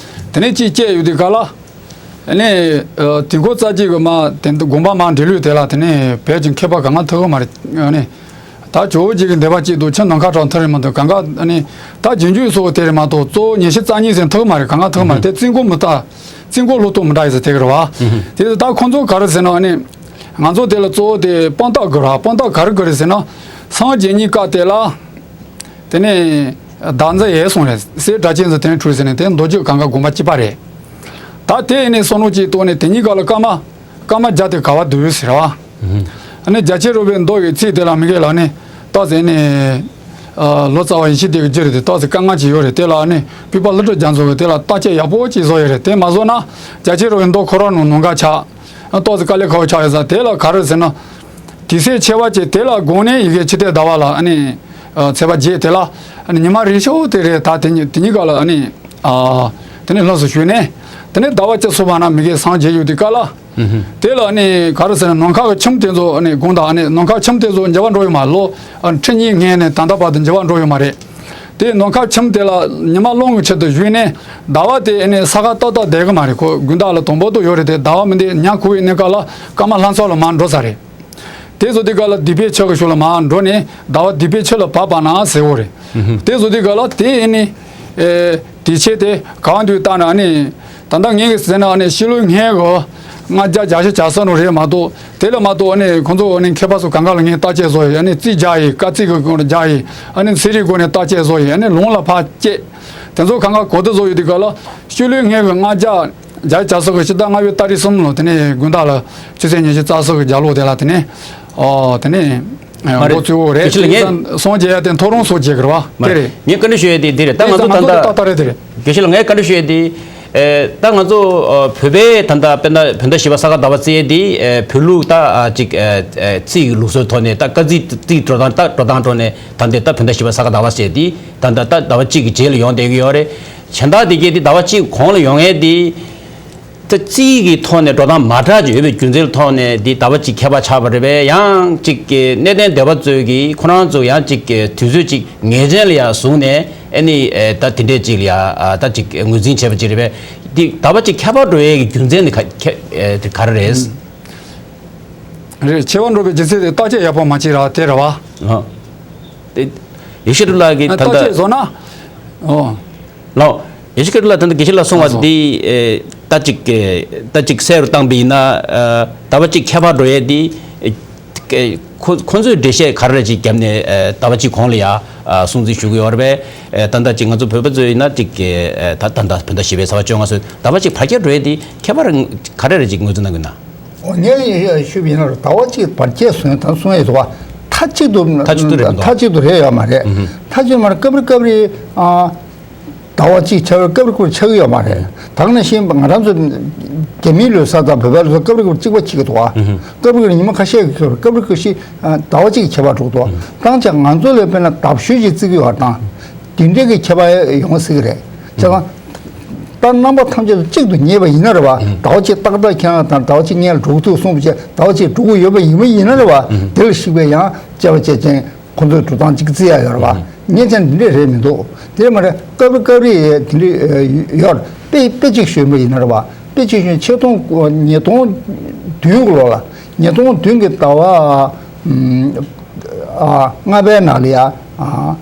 དེ་ནས་གཅིག་བཅད་ཡོད་དུས་ག་ལ། ཨ་ནི་ཨ་དུས་འཁོར་རྩ་ཆེན་གི་མ་དེ་དགོངས་པ་མ་འགྲེལ་ལུགས་དེ་ལ་དེ་ནི་བོད་ཀྱི་མཁས་པ་གང་ག་ཐུག་གི་མ་རེད། ཨ་ནི་ད་ཇོ་བོ་རྗེ་གི་འདས་པ་གཅིག་འདུག་ཆུ་ནམ་མཁའ་གྲགས་ཐུག་རེད་མ་གཏོགས་གང་ག་ཨ་ནི་ད་རྗེས་འཇུག་སོགས་དེ་རེད་མ་གཏོགས་གཙོ་བོ་ཉི་ཤུ་རྩ་གཉིས་ཟེར་ཐུག་གི་མ་རེད། གང་ག་ཐུག་གི་མ་རེད། དེ་རྩིས་འཁོར་མི་རྟག་རྩིས་འཁོར་ལོ་ཐོ་མི་འདྲ་ཡི་ཟེར་དེ་གི་རེད་བ། དེ་ད་ཁོང་ཚོ་ག་རེ་ཟེར་ན་ཨ་ནི་ང་ཚོ་དེ་ལ་གཙོ་བོ་དེ་དཔང་རྟགས་དགོས་ར། དཔང་རྟགས་ག་རེ་དགོས་རེད་ཟེར་ན་སངས་རྒྱས་ཉིད་སྐབས་དེ་ལ་དེ་ནས་བདག་འཛིན་ཡལ་སོང་རེད། སྲས་སྒྲ་གཅན་འཛིན་དེ་ནས་འཁྲུངས་ཟེར་ནས་དེ་མདོ་རྒྱུད་གང་ག་དགོངས་པ་གཅིག་པ་རེད། ད་དེ་ནས་བསམ་བློ་གཅིག་གཏོང་ནས་དེ་གཉིས་ཀ་ལ་སྐར་མ་སྐར་མ་བརྒྱ་དེ་ག་བ་འདུག་ཟེར་བ། ཨ་ནི་རྒྱ་ཆེར་རོལ་པའི་མདོ་ཡི་ཚིག་དེ་ལ་མི་གེ་ལ་ནི་ཏོག་ཙེ་ནི་ཨ་ལོ་ཙཱ་བ་ཡེ་ཤེས་སྡེ་གི་རྒྱུད་རེད་དེ་ཏོག་ཙེ་དཀའ་ངལ་ཅིག་ཡོད་རེད། དེ་ལ་ནི་བོད་པ་ཀླུ་སྒྲུབ་རྒྱ་མཚོ་གི་དེ་ལ་བརྟག་དཔྱད་ཡག་པོ་ཅིག་བཟོ་ཡོད་རེད། དེ་མ་བཟོ་ན་རྒྱ་ཆེར་རོལ་པའི་མདོ་ཁོ་རང་ནང་ནམ་མཁའ་ཆགས། ཨ་ཏོག་ཙེ་དཀའ་ལས་ཁག་པོ་ཆགས་ཡོད་ས་དེ་ལ་ག་རེ་ཟེར་ན། དུས་ཚོད་ཕྱེད་པ་ཅིག་དེ་ལ་དགོངས་ནས་ཡི་གེ་ཕྱི་ལྟས་ཟླ་བ་ལ་ཨ་ནི་ཨ་ཚེས་པ་བརྒྱད་དེ་ལ་ཨ་ནི་ཉི་མ་རིང་ཤོས་དེ་རེད། ད་དེ་ཉི་དེ་གཉིས་ཀ་ལ་ཨ་ནི་ཨ་དེ་ནས་ལྷུམས་སུ་ཞུགས་ནས་དེ་ནས་ཟླ་བ་གཅིག་ཚུད་པ་ན་མི་གེ་སངས་རྒྱས་ཡོད་དུས་སྐབས་ལ། དེ་ལ་ནི་ག་རེ་ཟེར་ན་ནམ་མཁའ་གི་ཁྱིམ་དེ་ཚོ་ནི་དགོངས་དག་ནི་ནམ་མཁའ་ཁྱིམ་དེ་ཚོ་འགྱུར་བ་འགྲོ་ཡོད་མ་རེད། ལོ་ཁྲི་གཉིས་སྔོན་ནས་ད་ལྟ་བར་དུ་འགྱུར་བ་འགྲོ་ཡོད་མ་རེད། དེ་ནམ་མཁའ་ཁྱིམ་དེ་ལ་ཉི་མ་ཀློང་གི་ཆེད་དུ་བཞུགས་ནས་ཟླ་བ་དེ་ནི་ས་ཁ་ཏག་ཏག་བསྡད་གི་མ་རེད། ཁོ་དགུན་ཟླ་ལ་དང་པོ་དུ་ཡོད་རེད་དེ་ཟླ་བ་མི་འདི་ཉ་ཁུ་བའི་གནས་སྐབས་ལ་སྐར་མ་ལྷ་མཚོ་ལ་མར་འགྲོ་ས་རེད། དེ་བཟོ་དུས་སྐབས་ལ་སྡིག་པའི་ཆོས་ཀྱི་ཕྱོགས་ལ་མར་འགྲོ་ནས་ཟླ་བ་སྡིག་པའི་ཆོས་ལ་བབས་པ་ན་ཟེར་བོ་རེད། དེ་བཟོ་དུས་སྐབས་ལ་དེ་ནི་ ཨེ། དེ་བྱས་ཏེ་གང་དུས་བལྟས་ན་ཨ་ནི། ད་ལྟ་ངས་ཟེར་ན་ཨ་ནི་ཕྱི་ལོའི་སྔའི་གི་ལྔ་བརྒྱ་བརྒྱད་ཅུ་གྱ་གསུམ་རེད་མ་གཏོགས། དེ་ལས་མ་གཏོགས་ཨ་ནི་ཁོང་ཚོ་ཨ་ནི་མཁས་པ་ཚོ་གང་ག་ལ་ངས་བརྟག་དཔྱད་བཟོ་ཡི། ཨ་ནི་རྩིས་རྒྱག་ཡི། སྐར་རྩིས་ཀྱི་སྒོ་ནས་རྒྱག་ཡི། ཨ་ནི་ཚན་རིག་སྒོ་ནས་བརྟག་དཔྱད་བཟོ་ཡི། ཨ་ནི་ལུང་ལ་ཕར་བསྐྱལ། དེ་ཚོ་གང་ག་གོ་བསྡུར་བཟོ་ཡི། དེ་ག་ལ་ཕྱི་ལོའི་སྔའི་གི་ལྔ་བརྒྱ་བརྒྱད་ཅུ་གྱ་གསུམ་གི་ཕྱི་ཟླ་ལྔ་པའི་ཏ་རིག་གསུམ་ལོ། དེ་ནས་དགོང་དག་ལ་ཆུ་ཚོད་ཉི་ཤུ་རྩ་གསུམ་གི་རྒྱབ་ལོགས་དེ་ལ་དེ་ནས། ཨོ། དེ་ནས། མ་རེད། འགོ་བཙུགས་ཡོད་རེད། དེ་ཕྱི་ལ་ངས་གསུང་བྱེད་ཡ་དེ་ཐོ་རངས་སོགས་བྱེད་དགོས་རེད་བ། མ་དེ་རེད། རེད། ངས་བཀའ་འདྲི་ཞུ་ཡ་དེ་འདི་རེད། ད་ང་ཚོ་ད་ལྟ་ཏག་ཏག་རེད། དེ་རེད། དེ་ཕྱི་ལ་ངས་བཀའ་འདྲི་ཞུ་ཡ་དེ། ཨེ། ད་ང་ཚོ་ཨ་བོད་པའི་ད་ལྟ་དཔེར་ན་བོད་ཟླ་བཞི་པ་ས་ག་ཟླ་བ་བརྩི་ཡ་དེ། ཨེ། བོད་ལུགས་ད་ཨ་ཅིག་ཨེ། ཨེ། རྩིས་ཀྱི་ལུགས་སྲོལ་ཐོག་ནས་ད་སྐར་རྩིས་རྩིས་འགྲོ་སྟངས་ད་འགྲོ་སྟངས་ཐོག་ནས་ད་འདི་ད་བོད་ཟླ་བཞི་པ་ས་ག་ཟླ་བ་ཟེར་དེ་ད་ད་ད་ཟླ་བ་གཅིག་གི་རྗེས་ལ་ཡོང་བསྡད་ཀྱི་ཡོད་རེད། གཞན་དག་དེ་གས་དེ་ཟླ་བ་གཅིག་གོང་ལ་ཡོང་ཡ་དེ། ད་རྩིས་ཀྱི་ཐོག་ནས་འགྲོ་སྟངས་མ་འདྲ་ཅིག་ཡོད་པའི་རྒྱུ་མཚན་ཐོག་ནས་འདི་ཟླ་བ་གཅིག་ཁྱད་པར་ཆགས་པ་རེད་པས། ཡང་ཅིག་གི་གནས་བརྟན་སྡེ་པ་ཚོས་ཀྱིས་ཁོ་རང་ཚོ་ཡང་ཅིག་གི་དུས་ཚོད་ཅིག་ངེས་ཅན་ལ་ཡང་བཟུང་ནས་ཨ་ནི་ཨེ། ད་དེ་འདྲས་ཅིག་ལ་ཡང་ཨ། ད་ཅིག་ངོས་འཛིན་བྱས་པ་ཅིག་རེད་པས། འདི་ཟླ་བ་གཅིག་ཁྱད་པར་འགྲོ་ཡས་ཀྱི་རྒྱུ་མཚན་ནི་ག་ག་རེ་རེད། རེད། ཁྱད་པར་འགྲོ་བའི་རྒྱུ་མཚན་དེ་བརྟག་དཔྱད་ཡག་པོ་མ་བྱས་ར་དེ་རེད་བ། ཨ། དེ་ཡེ་ཤེས་གྲུབ་ལགས་ཀྱིས་ད་བརྟག་ལྟ་དཔྱད་བཟོ་ན། ཨོ། ལགས། ཡེ་ཤེས་སྐྱིད་ལགས། ད་ལྟ་དགེ་བཤེས་ལགས་གསུངས་པ་འདི། ཨེ། ད་ཅིག་ཨེ། ད་ཅིག་གསལ་རུ་བཏང་པ་ཡིན་ན། ཨ། ཟླ་བ་གཅིག་ཁྱད་པར་འགྲོ་ཡས་འདི། ཨེ། ཁོ་ཁོ་ཚོས་འགྲེལ་བཤད་ག་རེ་ཅིག་བརྒྱབ་ནས། ཨེ། ཟླ་བ་གཅིག་གོང་ལ་ཡ། ཨ། སྲུང་བརྩི་ཞུ་གི་ཡོད་རེད་པས། ཨེ། ད་ལྟ་ཅིག་ང་ཚོ་བོད་པ་ཚོས་ཡིན་ན་ཅིག་ཨེ། ད་ད་ད་བོད་ཟླ་བཞི་པའི་ཚེས་པ་བཅོ་ལྔ་ཚོ་ཟླ་བ་གཅིག་བར་ཁྱད་འགྲོ་ཡས་འདི་ཁྱད་པར་ག་རེ་རེ་ཅིག་ངོས་འཛིན་གནང་གི་ཡོད་ན། ངས་ཞུས་པ་ཡིན་ན་ཟླ་བ་གཅིག་བར་ཁྱད་སོང་ད་གསུང་ཡས་འདུག་བ། མཐའ་གཅིག་ཏུ། མཐའ་གཅིག་ཏུ་རེད་མི་འདུག་མཐའ་གཅིག་ཏུ་རེད་ཡོད་མ་རེད། ཨུ་ཧུ། མཐའ་གཅིག་མ་རེད། སྐབས་རེ་སྐབས་རེ། ཨ། ཟླ་བ་གཅིག་ཆགས་སྐབས་རེ་སྐབས་རེ་ཆགས་ཀྱི་ཡོད་མ་རེད། ད་ག་ནང་བཞིན་ང་རང་ཚོ་རྒྱ་མིའི་ལོ་གསར་དང་བོད་པའི་ལོ་གསར་སྐབས་རེ་སྐབས་རེ་གཅིག་པ་གཅིག་གི་འདུག་བ། ཨུ་ཧུ། སྐབས་རེ་སྐབས་རེ་ཉི་མ་ཁ་ཤས་ཀྱི་སྐབས་རེ་སྐབས་རེ་ཁ་ཤས། ཨ། ཟླ་བ་གཅིག་གི་ཁྱད་པར་འགྲོ་གི་འདུག་ཨུ་ཧུ། ད་ང་ཚོ་ལ་དཔེར་ན་ཟླ་བཤོལ་ཅིག་བརྩི་གི་ཡོད་དང་། དེ་འདྲའི་གི་ཁྱད་པར་ཡོང་སྲིད་ཀྱི་རེད། བྱས་ཙང་། ད་རྣམ་པ་ཐམས་ཅད་ལ་གཅིག་ཏུ་ངེས་པ་ཡིན་ན་རེད་བ། ཟླ་བ་གཅིག་ཏག་ཏག་ཁྱེད་རང་དང་ཟླ་བ་གཅིག་སྔོན་ལ་འགྲོ་གི་འདུག་གསུངས་པ་བྱས་ཟླ་བ་གཅིག་འགྲོ་གི་ཡོད་པ་ཡིན་པ་ཡིན་ན་རེད་བ། དེ་ལ་གཞིགས་པའི་ཡང་བཅའ་བ་བཅས་ཅན་ཁོང་ཚོའི་འགྲོ་སྟངས་གཅིག་བརྩི་ཡ་ཡོད་རེད་བ། ངས་ཀྱང་འདི་འདྲས་རེད་མི་འདུག་དེ་མ་རེད། སྐབས་རེ་སྐབས་རེ་དེ་འདྲས་ཡོད། དཔེ་དཔེ་གཅིག་ཞུས་པ་ཡིན་ན་རེད་བ། དཔེ་གཅིག་ཞུས་ན་ཆིག་སྟོང་ཉིས་སྟོང་བདུན་གྱི་ལོ་ལ། ཉིས་སྟོང་བདུན་གྱི་ཟླ་བ། ཨ། ལྔ་པའི་ནང་ལ་ཡ། ཨ།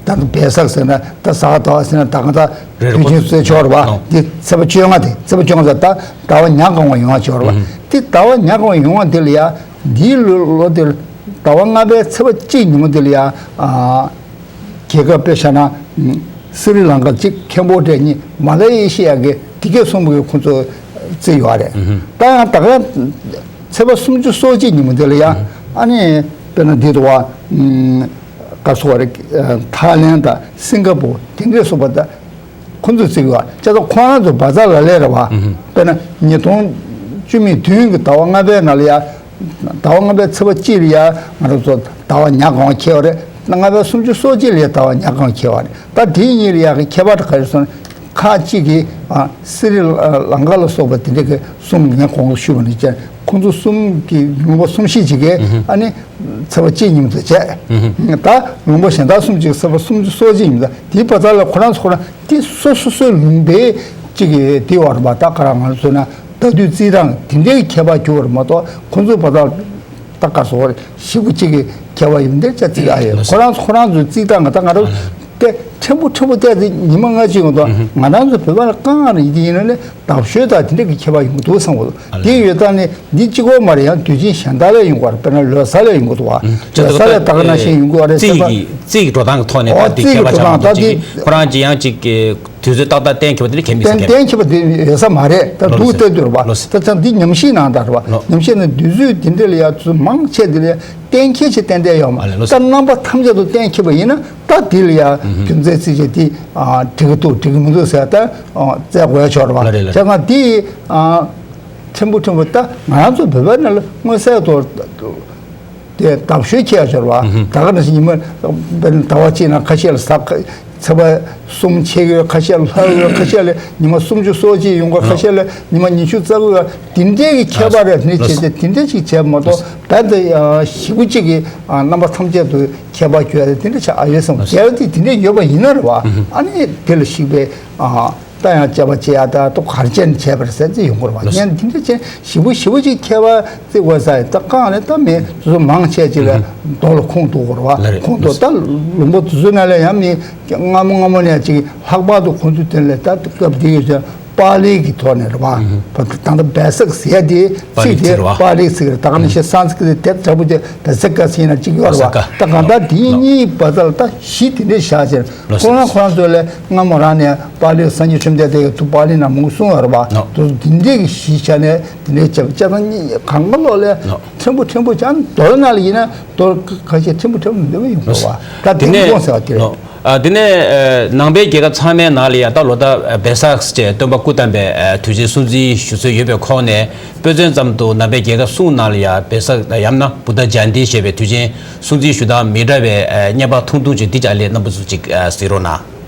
ད་ལྟ་བེ་སག་ཟེར་ན་ད་གཟའ་ཟླ་བ་ཟེར་ན་ད་ག་ད་རེད། དུས་ཆེན་རྩེ་ཆོག་རེད་བ། ཨོ། འདི་ཚེས་པ་བཅོ་ལྔ་དེ་ཚེས་པ་བཅོ་ལྔ་ཟེར་ད་ཟླ་བ་ཉ་གང་བ་ཡོང་བ་ཆོག་རེད་བ། ཨུ་ཧུ། འདི་ཟླ་བ་ཉ་གང་བ་ཡོང་བ་འདི་ལ་ཡ་འདིའི་ལོ་ལོ་འདི་ལ་ཟླ་བ་ལྔ་པའི་ཚེས་པ་གཅིག་ཉིན་མོ་འདི་ལ་ཡ། ཨ། རྒྱལ་ཁབ་དཔེ་བཞག་ན་སི་རི་ལང་ཀ་གཅིག་ཁེམ་བོ་ཌི་ཡ་གཉིས་མ་ལེ་ཤི་ཡ་གི་དེ་གས་གསུམ་གི་ཁོང་ཚོ་བརྩི་ཡོད་རེད། ཨུ་ཧུ། ད་ཡང་ད་ག་ཚེས་པ་སུམ་ཅུ་སོ་གཅིག་ཉིན་མོ་འདི་ལ་ཡ། ཨུ་ཧུ། ཨ་ནི་དཔེར་ན་འདི་འདུག་བ། ག་སོགས་རེད། ཐའི་ལེན་དང་སིང་ག་པུར་དེ་འདྲས་སོགས་པ་ད་ཁོང་ཚོས་བརྩི་གི་བ། བྱས་ཙང་ཁོ་རང་ཚོ་བ་ཛ་ལ་ལས་རེད་བ། ཨུ་ཧུ། དཔེར་ན་ཉིས་སྟོང་བཅུ་མེད་བདུན་གྱི་ཟླ་བ་ལྔ་པའི་ནང་ལ་ཡ། ཟླ་བ་ལྔ་པའི་ཚེས་པ་གཅིག་ལ་ཡ་ང་རང་ཚོ་ཟླ་བ་ཉ་གང་བ་འཁེལ་བ་རེད། ལྔ་པའི་སུམ་ཅུ་སོ་གཅིག་ལ་ཡ་ཟླ་བ་ཉ་གང་བ་འཁེལ་བ་རེད། ད་དེ་གཉིས་ལ་ཡ་གི་ཁྱད་པར་ག་རེ་སོང་ན། ཁག་གཅིག་གིས། ཨ། སི་རི་ལང་ཀ་ལ་སོགས་པ་དེ་འདྲ་གི་གསུམ་ངས་གོང་དུ་ཞུས་པ་ནང་བཞིན་ཁོང་ཚོ་གསུམ་གྱི་ལུང་པ་གསུམ་བཞི་ཅིག་གིས། ཨུ་ཧུ། ཨ་ནི་ཚེས་པ་གཅིག་ཉིན་མོ་དེ་བྱས། ཨུ་ཧུ། ད་ལུང་པ་གཞན་དག་གསུམ་ཅིག་ཚེས་པ་སུམ་ཅུ་སོ་གཅིག་ཉིན་མོ་དེ། དེའི་བར་དག་ལ་ཁོ་རང་ཚོ་ཁོ་རང་དེ་སོ་སོ་སོའི་ལུང་པའི་གཅིག་གི་དེ་བར་བ་ད་ག་རང་ང་ཚོ་ན་ཟླ་དུས་རྩིས་གྲངས་དེ་འདྲའི་ཁྱད་པར་གྱུར་བ་རེད་མ་གཏོགས་ཁོང་ཚོའི་བར་དག་ད་ག་སོགས་ཞེ་པོ་གཅིག་གི་ཁྱད་པར་ཡོད་འདིར་ཅག་རྩིས་ཨ་ཡོད། ཁོ་རང་ཁོ་རང་ཚོའི་རྩིས་གྲངས་ང་ད་ང་རང་དེ་ཕྲན་བུ་ཕྲན་བུ་བལྟས་ཚེ་ཉི་མ་ལྔ་བཅུ་ཡོང་དུས་ང་རང་ཚོ་བོད་པ་ལ་དཀའ་ངལ་ཡིན་གྱི་ཡིན་ན་ནི་ཟླ་བཤོལ་དང་དེ་འདྲ་གི་ཁྱད་པར་ཡོང་གི་འདུག་བསམ་གྱི་འདུག་དེ་ཡོད་ཙང་ནི་འདི་གཅིག་པོ་མ་རེད། ཡང་དུས་ཆེན་གཞན་དག་ལ་ཡོང་གི་ཡོད་རེད། དཔེར་ན་ལོ་གསར་ལ་ཡོང་གི་འདུག་བ། ལོ་གསར་ལ་ད་ག་ནང་བཞིན་ཡོང་གི་ཡོད་རེད། རྩིས་ཀྱི་རྩིས་ཀྱི་འགྲོ་སྟངས་ཀྱི་ཐོག་ནས་ད་འདི་ཁྱད་པར་ཆགས་མ་གཏོགས་ཅིག་ཁོ་རང་ཅིག་ཡང་ཅིག་དུས་ཚོད་ཏག་ཏག་གཏན་འཁེལ་བ་དེ་འདྲ་གལ་མི་གཏན་གཏན་འཁེལ་བ་དེ་ཡོད་ས་མ་རེད། ད་ལོ་འདུག་ལོ་བལྟས་དུས་རེད་བ། ལོ་ད་ཙང་འདི་ཉམས་ཞིབ་གནང་སྟངས་རེད་བ། ལོ་ཉམས་ཞིབ་ནི་དུས་ཚོད་དེ་འདྲ་ལ་ཡ་ཚུལ་མང་ཆེ་དེ་ལ་གཏན་འཁེལ་ཆེ་ཏན་ཏན་ཡོད་མ་རེད། ལོ་ད་རྣམ་པ་ཐམས་ཅད་དུ་གཏན་འཁེལ་བ་ཡིན་ན་ད་དེ་ལ་ཡ་རྒྱུ་མཚན་རྩིས་བྱས་དེ་འགྲིག་གི་འདུག་འགྲིག་གི་མི་འདུག་ཟེར་ད་བཙལ་དགོས་ཡ་ཆོག་རེད་བ། ལ་རེད་ལ་བྱས་ཙང་དེ་ཕྲན་བུ་ཕྲན་བུ་ད་ང་རང་ཚོ་བོད་པའི་ནང་ལ་མངོན་གསལ་དུ། དེ་ཟླ་བཤོལ་ཁྱད་ཆོར་བ། ཨུ་ཧུ། ད་ག་ནང་བཞིན་ཉི་མ་དཔེར་ན་ཟླ་བ་གཅིག་ནང་ཁ་ཤས་ལ་གཟའ་ཁ་ཚེས་པ་གསུམ་ཆད་ཡོད། ཁ་ཤས་ལ་ལྷག་ཡོད། ཁ་ཤས་ལ་ཉི་མ་སུམ་ཅུ་སོ་གཅིག་ཡོང་གི། ཁ་ཤས་ལ་ཉི་མ་ཉི་ཤུ་རྩ་དགུ་ཡོད། དེ་འདྲའི་གི་ཁྱད་པར་རེ་ནི་བྱས་ཏེ་དེ་འདྲ་ཅིག་བྱས་མ་གཏོགས་ ད་དེ་ཞེ་པོ་ཅིག་གི་རྣམ་པ་ཐམས་ཅད་དུ་ཁྱད་པར་གྱུར་ཡ་དེ་འདྲ་ཆགས་ཨ་ཡོད་བསམ། རྒྱལ་བ་དེ་དེ་འདྲ་ཡོད་པ་ཡིན་ན་རེད་བ། ཨ་ནི་དེ་ལ་གཞིགས་པའི་ད་ཡང་དཔྱད་པ་བྱེད་ཡ་ད་ཏོག་གར་བྱས་ནས་བྱས་པ་རེད་ཟེར་ཚེ་ཡོང་གི་རེད་བ། ཡང་དེ་འདྲ་ཅན་ཞེ་པོ་ཞེ་པོ་ཅིག་ཁྱད་པར་བརྩི་དགོས་ས་ཡིན། ད་གང་ནས་ད་མི་དེ་ཚོ་མང་ཆེ་ཅིག་ལ་མདོ་ལ་ཁུངས་གཏུགས་དགོས་རེད་བ། ཁུངས་གཏུགས། ད་ལུང་པ་དེ་ཚོ་ནང་ལ་ཡང་མི་སྔ་མོ་སྔ་མོ་ནས་ཅིག་ལྷག་པར་དུ་ཁུངས་གཏུགས་དེ་ལ་ད་སྐབས་དེ་ཡོད་ཚད། པཱ་ལི་གི་ཐོག་ནས་རེད་བ། ད་ལྟ་བེ་སག་ཟེར་ཡ་དེ་ཚིག་དེ་པཱ་ལི་ཚིག་རེད། ད་ག་ནང་བཞིན་སཾ་སྐྲྀ་ཏ་དེ་དྲག་པོ་དེ་བེ་སི་ཀ་ཟེར་ན་གཅིག་ཡོད་རེད་བ། ད་གང་ལྟར་དེ་གཉིས་བར་མཚམས་ལ་ད་གཞི་དེ་འདྲས་བཞག་ཕྱིར་ཁོ་རང་ཁོ་རང་ཚོ་ལས་སྔ་མོ་རང་ནས་པཱ་ལི་སངས་རྒྱས་བཅོམ་ལྡན་འདས་ཀྱིས་ཐུགས་པཱ་ལི་ནང་མུག་གསུང་བ་རེད་བ། དེ་འདྲས་ཀྱི་གཞི་བཞག་ནས་དེ་འདྲས་བྱས་པ་བྱས་ཙང་གཉིས་གང་ག་ལོག་ལས་ཕྲན་བུ་ཕྲན་བུ་ཅང་མདོར་ན་ལ་ཡིན་ན་མདོར་ཁ་ཤས་ཕྲན་བུ་ཕྲན་བུ་འདོད་པ་ཡོང་དགོས་བ། ད་དེ་ནས་དགོངས་ཟེར་བ་དེ་རེད། ཨ། དེ་ནས་ཨ་ནང་པའི་རྒྱལ་ཁབ་ཚང་མའི་ནང་ལ་ཡང་ད་ལོ་ལྟར་ཨ་བེ་སག་ཅེས་སྟོན་པ་སྐུ་བལྟམས་པའི་ཨ་དུས་ཆེན་སྲུང་བརྩི་ཞུ་སྲོལ་ཡོད་པའི་ཁོངས་ནས། དཔེ་མཚོན་ཙམ་དུ་ནང་པའི་རྒྱལ་ཁབ་གསུམ་ནང་ལ་ཡང་བེ་སག་ཡང་ན་བུདྡྷ་ཇ་ཡན་ཏི་ཞེས་པའི་དུས་ཆེན་སྲུང་བརྩི་ཞུ་སྟངས་མི་འདྲ་བའི་ཨ་བརྙན་པར་ཐུང་ཐུང་ཅིག་འདི་ཅག་ལས་རྣམ་པ་ཚོ་ཅིག་ཨ་གཟིགས་རོགས་གནང་།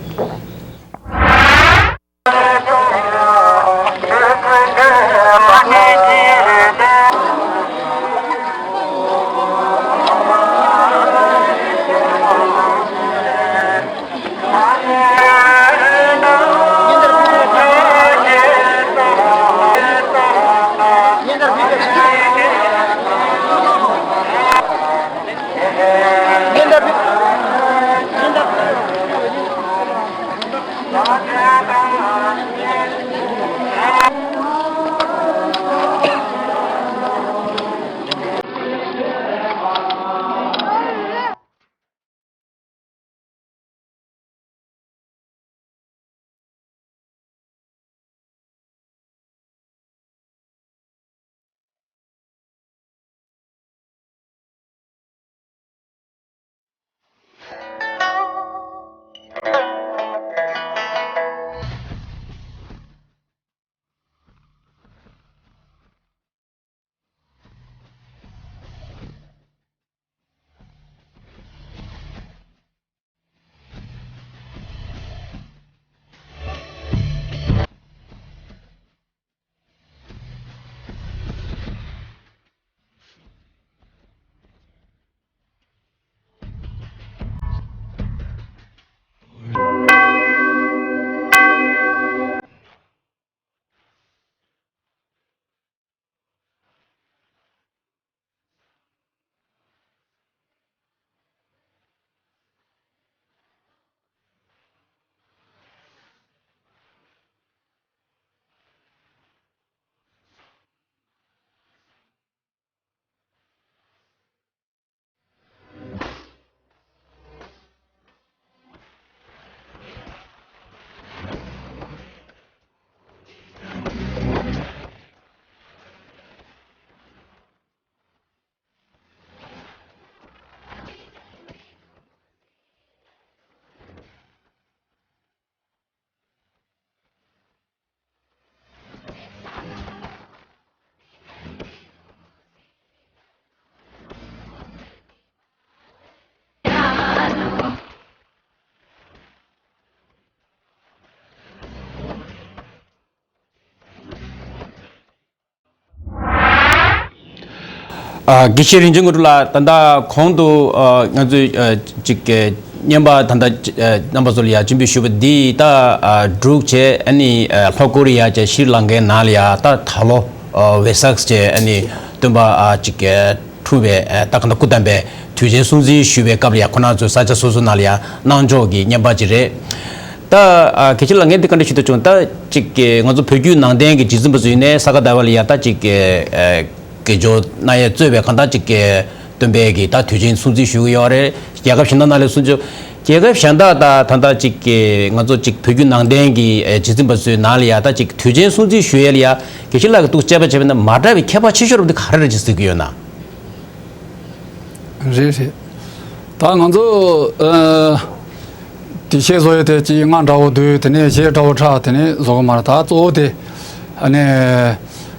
ཨ། དགེ་བཤེས་རིན་ཆེན་དངོས་གྲུབ་ལགས། ད་ལྟ་གོང་དུ་ཨ་ང་ཚོས་ཨ་ཅིག་བརྙན་པར་ད་ལྟ་ཨ་རྣམ་པ་ཚོ་ལ་ཡ་སྤྱན་འབུལ་ཞུས་པ་འདི་ད་ཨ་འབྲུག་བྱས། ཨ་ནི་ཨ་ལྷོ་ཀོ་རི་ཡ་བྱས། ཤྲི་ལང་ཀའི་ནང་ལ་ཡ་ད་ད་ལོ་ཨ་བེ་སག་བྱས། ཨ་ནི་སྟོན་པ་ཨ་ཅིག་འཁྲུངས་པའི་ཨ་ད་ག་ད་སྐུ་བལྟམས་པའི་དུས་ཆེན་སྲུང་བརྩི་ཞུ་བའི་སྐབས་ལ་ཡ་ཁོ་རང་ཚོའི་ས་ཆ་སོ་སོ་ནང་ལ་ཡ་གནང་ཕྱོགས་ཀྱི་བརྙན་པར་ཅིག་རེད། ད་ཨ་དགེ་བཤེས་ལགས་ངས་འདི་བཀའ་འདྲི་ཞུ་འདོད་བྱུང་། ད་ཅིག་གི་ང་ཚོ་བོད་བརྒྱུད་ནང་བསྟན་གྱི་རྗེ་བཙུན་པ་ཚོ་ཡིན་ནའི་ས་ག་ཟླ་བ་ལ་ཡ་ད་ཅིག་གི་ཨ་དགེ་སྦྱོར་གནང་ཡས་གཙོས་པའི་གང་ལྟར་ཅིག་གི་སྟོན་པའི་གི་ད་དུས་ཆེན་སྲུང་བརྩི་ཞུ་གི་ཡོད་རེད། རྒྱལ་ཁབ་གཞན་དག་ནང་ལ་སྲུང་བརྩི། རྒྱལ་ཁབ་གཞན་དག་ད་ད་ལྟ་ཅིག་གི་ང་ཚོ་ཅིག་བོད་བརྒྱུད་ནང་བསྟན་གྱི་ཨ་རྗེ་བཙུན་པ་ཚོའི་ནང་ལ་ཡ་ད་ཅིག་དུས་ཆེན་སྲུང་བརྩི་ཞུ་ཡས་ལ་ཡ་དགེ་བཤེས་ལགས་ཀྱིས་འདུག་དཔྱད་པ་བྱས་པ་ཡིན་ན་མ་འདྲ་བའི་ཁྱད་པར་ཆེ་ཤོས་རབ་འདི་ག་རེ་རེད་ཅེས་ཟེར་གྱི་ཡོད་ན། རེད་རེད། ད་ང་ཚོ་ཨ་དེ་གཞས་བཟོ་ཡས་དེ་ཅིག་སྔགས་འདྲ་བོ་བསྡུས། དེ་ནས་གཞས་འདྲ་བོ་འཁྲབ། དེ་ནས་བཟོ་གི་མ་རེད། ད་གཙོ་བོ་དེ་ཨ་ནི་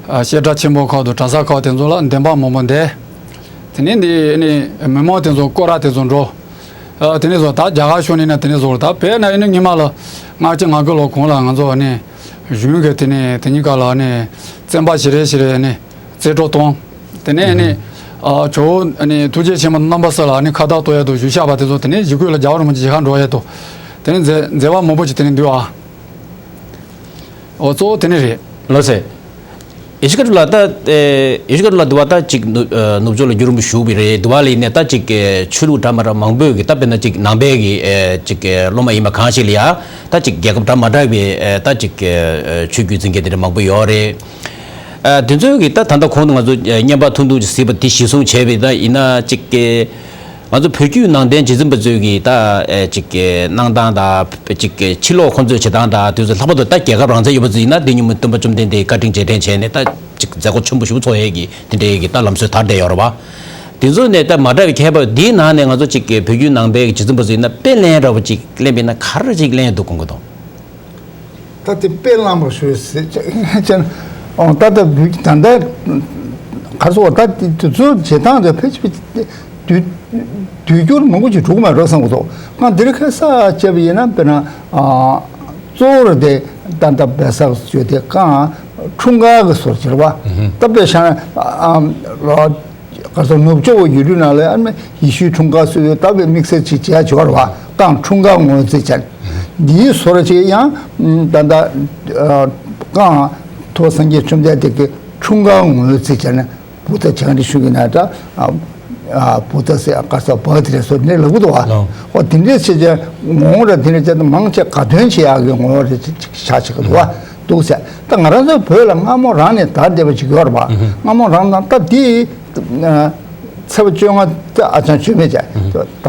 ཨ་བཤད་གྲྭ་ཆེན་པོ་ཁག་དང་གྲྭ་ས་ཁག་དེ་ཚོ་ལ་འདོན་པ་མང་པོ་འདོན། དེ་ནས་འདི་ཨ་ནི་མི་མང་དེ་ཚོ་སྐོར་ར་དེ་ཚོ་འགྲོ། ཨ་དེ་ནས་བཟོ་ད་རྒྱ་གར་ཕྱོགས་ནས་ན་དེ་ནས་བཟོ་རེད། ད་བོད་ནང་ཡིན་ན་སྔོན་མ་ལ་ལྔ་བཅུ་ང་དགུ་ལོ་གོང་ལ་ང་ཚོ་ཨ་ནི་གཞུང་གི་དེ་ནས་དེ་གཉིས་ཀ་ལ་ཨ་ནི་བཙན་པ་ཞེ་དྲག་ཞེ་དྲག་ཨ་ནི་རྩེ་གྲོགས་བཏང་། དེ་ནས་ཨ་ནི་ ཨ་ཇོ་བོ་ཨ་ནི་ཐུགས་རྗེ་ཆེན་པོ་རྣམ་པ་གསལ་ལ་ཨ་ནི་ཁ་བཏགས་གཏོང་ཡས་དང་ཞུ་བཞག་པ་དེ་ཚོ་དེ་ནས་ཞུ་དགོས་ལ་རྒྱལ་བ་རིན་པོ་ཆེ་ཞལ་ཁ་འགྲོ་ཡས་དང་། དེ་ནས་མཛད་མཛད་པ་མང་པོ་ཅིག་དེ་ནས་འདུག་ཨ། ཨོ་གཙོ་བོ་དེ་ནས་རེད། ལགས་སེ། ཡེ་ཤེས་དགའ་ཕྲུག་ལགས་ད་ཨེ་ཡེ་ཤེས་དགའ་ཕྲུག་ལགས་འདི་བ་ད་ཅིག་ནུབ་ཨ་ནུབ་ཕྱོགས་ལ་བརྒྱུད་རིམ་བཞུགས་པའི་རེད། འདི་བ་ལ་ཡིན་ནས་ད་ཅིག་ཨེ་ཆོས་ལུགས་འདྲ་མི་འདྲ་མང་པོས་ཀྱི་ད་དཔེར་ན་ཅིག་ནང་པའི་གི་ཨེ་ཅིག་ཨེ་སློབ་མ་ཡིན་པ་གང་ཞིག་ལ་ཡ་ད་ཅིག་རྒྱལ་ཁབ་འདྲ་མི་འདྲ་བའི་ཨེ་ད་ཅིག་ཨེ་ཆོས་བརྒྱུད་འཛིན་མཁན་དེ་འདྲ་མང་པོ་ཡོད་རེད། ཨ་དེ་ཚོའི་གི་ད་ད་ལྟ་གོང་དུ་ང་ཚོ་ཨ་བརྙན་པར་ཐུང་ཐུང་ཅིག་གཟིགས་པ་དེ་གཞིར་བཟུང་བྱས་པའི་ད་ཡིན་ན་ཅིག་གི་ང་ཚོ་བོད་བརྒྱུད་ནང་བསྟན་རྗེ་བཙུན་པ་ཚོའི་གི་ད་ཨེ་ཅིག་གི་གནང་སྟངས་དང་ཅིག་གི་ཕྱིར་ལོག་ཁོང་ཚོའི་བྱེད་སྟངས་དང་དེ་ཚོ་ལྷག་པར་དུ་ད་རྒྱལ་ཁབ་རང་བཙན་ཡོད་པ་ཚོ་ཡིན་ན་དེ་ཉིན་མོ་སྟོན་པ་བཅོམ་ལྡན་འདས་བཀའ་དྲིན་རྗེས་དྲན་བྱས་ནས་ད་ཅིག་མཛད་སྒོ་ཆེན་པོ་ཞིག་ཚོགས་ཡས་གི་དེ་འདྲའི་གི་ད་ལམ་སྲོལ་དར་བསྡད་ཡོད་རེད་བ། དེ་ཚོ་ནས་ད་མ་འདྲ་བའི་ཁྱད་པར་དེའི་ནང་ནས་ང་ཚོ་ཅིག་གི་བོད་བརྒྱུད་ནང་པའི་གི་རྗེ་བཙུན་པ་ཚོ་ཡིན་ན་དཔེ་ལེན་འདྲ་བོ་ཅིག་ལེན་པ་ཡིན་ན་ག་རེ་ཅིག་ལེན་ཡོད་འདུག་དགོངས་ཀྱི་འདུག་ད་དེ་དཔེ་བླངས་པ་ཞུས་ཟེར་ཅེ་ཅེ་ཨོ་ད་ལྟ་བུ་ད་ལྟ་གར་སོང་ད་དེ་དུས་ཚོད་བྱེད་སྟངས་དེ་ཕལ་ཆེར་དུས་དུས་འགྱུར་མང་པོ་ཅིག་འགྲོ་གི་མ་རེད་བསམ་གི་འདུག་ང་འདིར་ཁ་ས་བྱས་པ་ཡིན་ན་དཔེར་ན་ཨ་གཙོ་བོར་དེ་ད་ལྟ་བེ་སག་ཞུ་དེ་ཀང་འཁྲུངས་སྐར་གི་སོར་བྱེད་པ་ད་དཔེ་བཞག་ན་ཨ་ལོ། ག་ཚོད་ནུབ་ཕྱོགས་ཡུལ་གྲུ་ནང་ལ་ཨ་ནི་ཡེ་ཤུའི་འཁྲུངས་སྐར་སྲོལ་ཡོད་ད་བའི་དམིགས་བསལ་ཅིག་བྱས་འབྱོར་བ་ཀང་འཁྲུངས་སྐར་ངོས་འཛིན་བྱས། འདིའི་སོར་ཅིག་ཡང་ད་ལྟ་ཀང་ཐོག་སངས་རྒྱས་བཅོམ་ལྡན་འདས་ཀྱི་འཁྲུངས་སྐར་ངོས་འཛིན་བྱས་ནས་བུདྡྷ་བྱང་ཁྲི་ཤུ་གི་ན་ད་བུདྡྷ་སེ་ག་ཚོད་བ་དེ་རེད་སོ་ནས་ལབ་གི་འདུག་བ། ཨོ་དེ་འདྲས་བྱས་ཀྱང་ངོ་བོ་ར་དེ་འདྲས་བྱས་ཏེ་མང་ཆེ་དགའ་སྟོན་བྱེད་ཡག་གི་ངོ་བོ་རེ་ཅིག་ཆགས་ཆགས་གི་འདུག་བ། འདུག་ཟེར། ད་ང་རང་ཚོའི་བོད་ལ་སྔ་མོ་རང་ནས་དར་བསྡད་པ་ཅིག་ཡོད་རེད་པ། སྔ་མོ་རང་ནང་ད་འདི་ཚེས་པ་བཅོ་ལྔ་ད་ཨ་ཅང་བཅོས་མེད་ཅག་ཟླ་བ་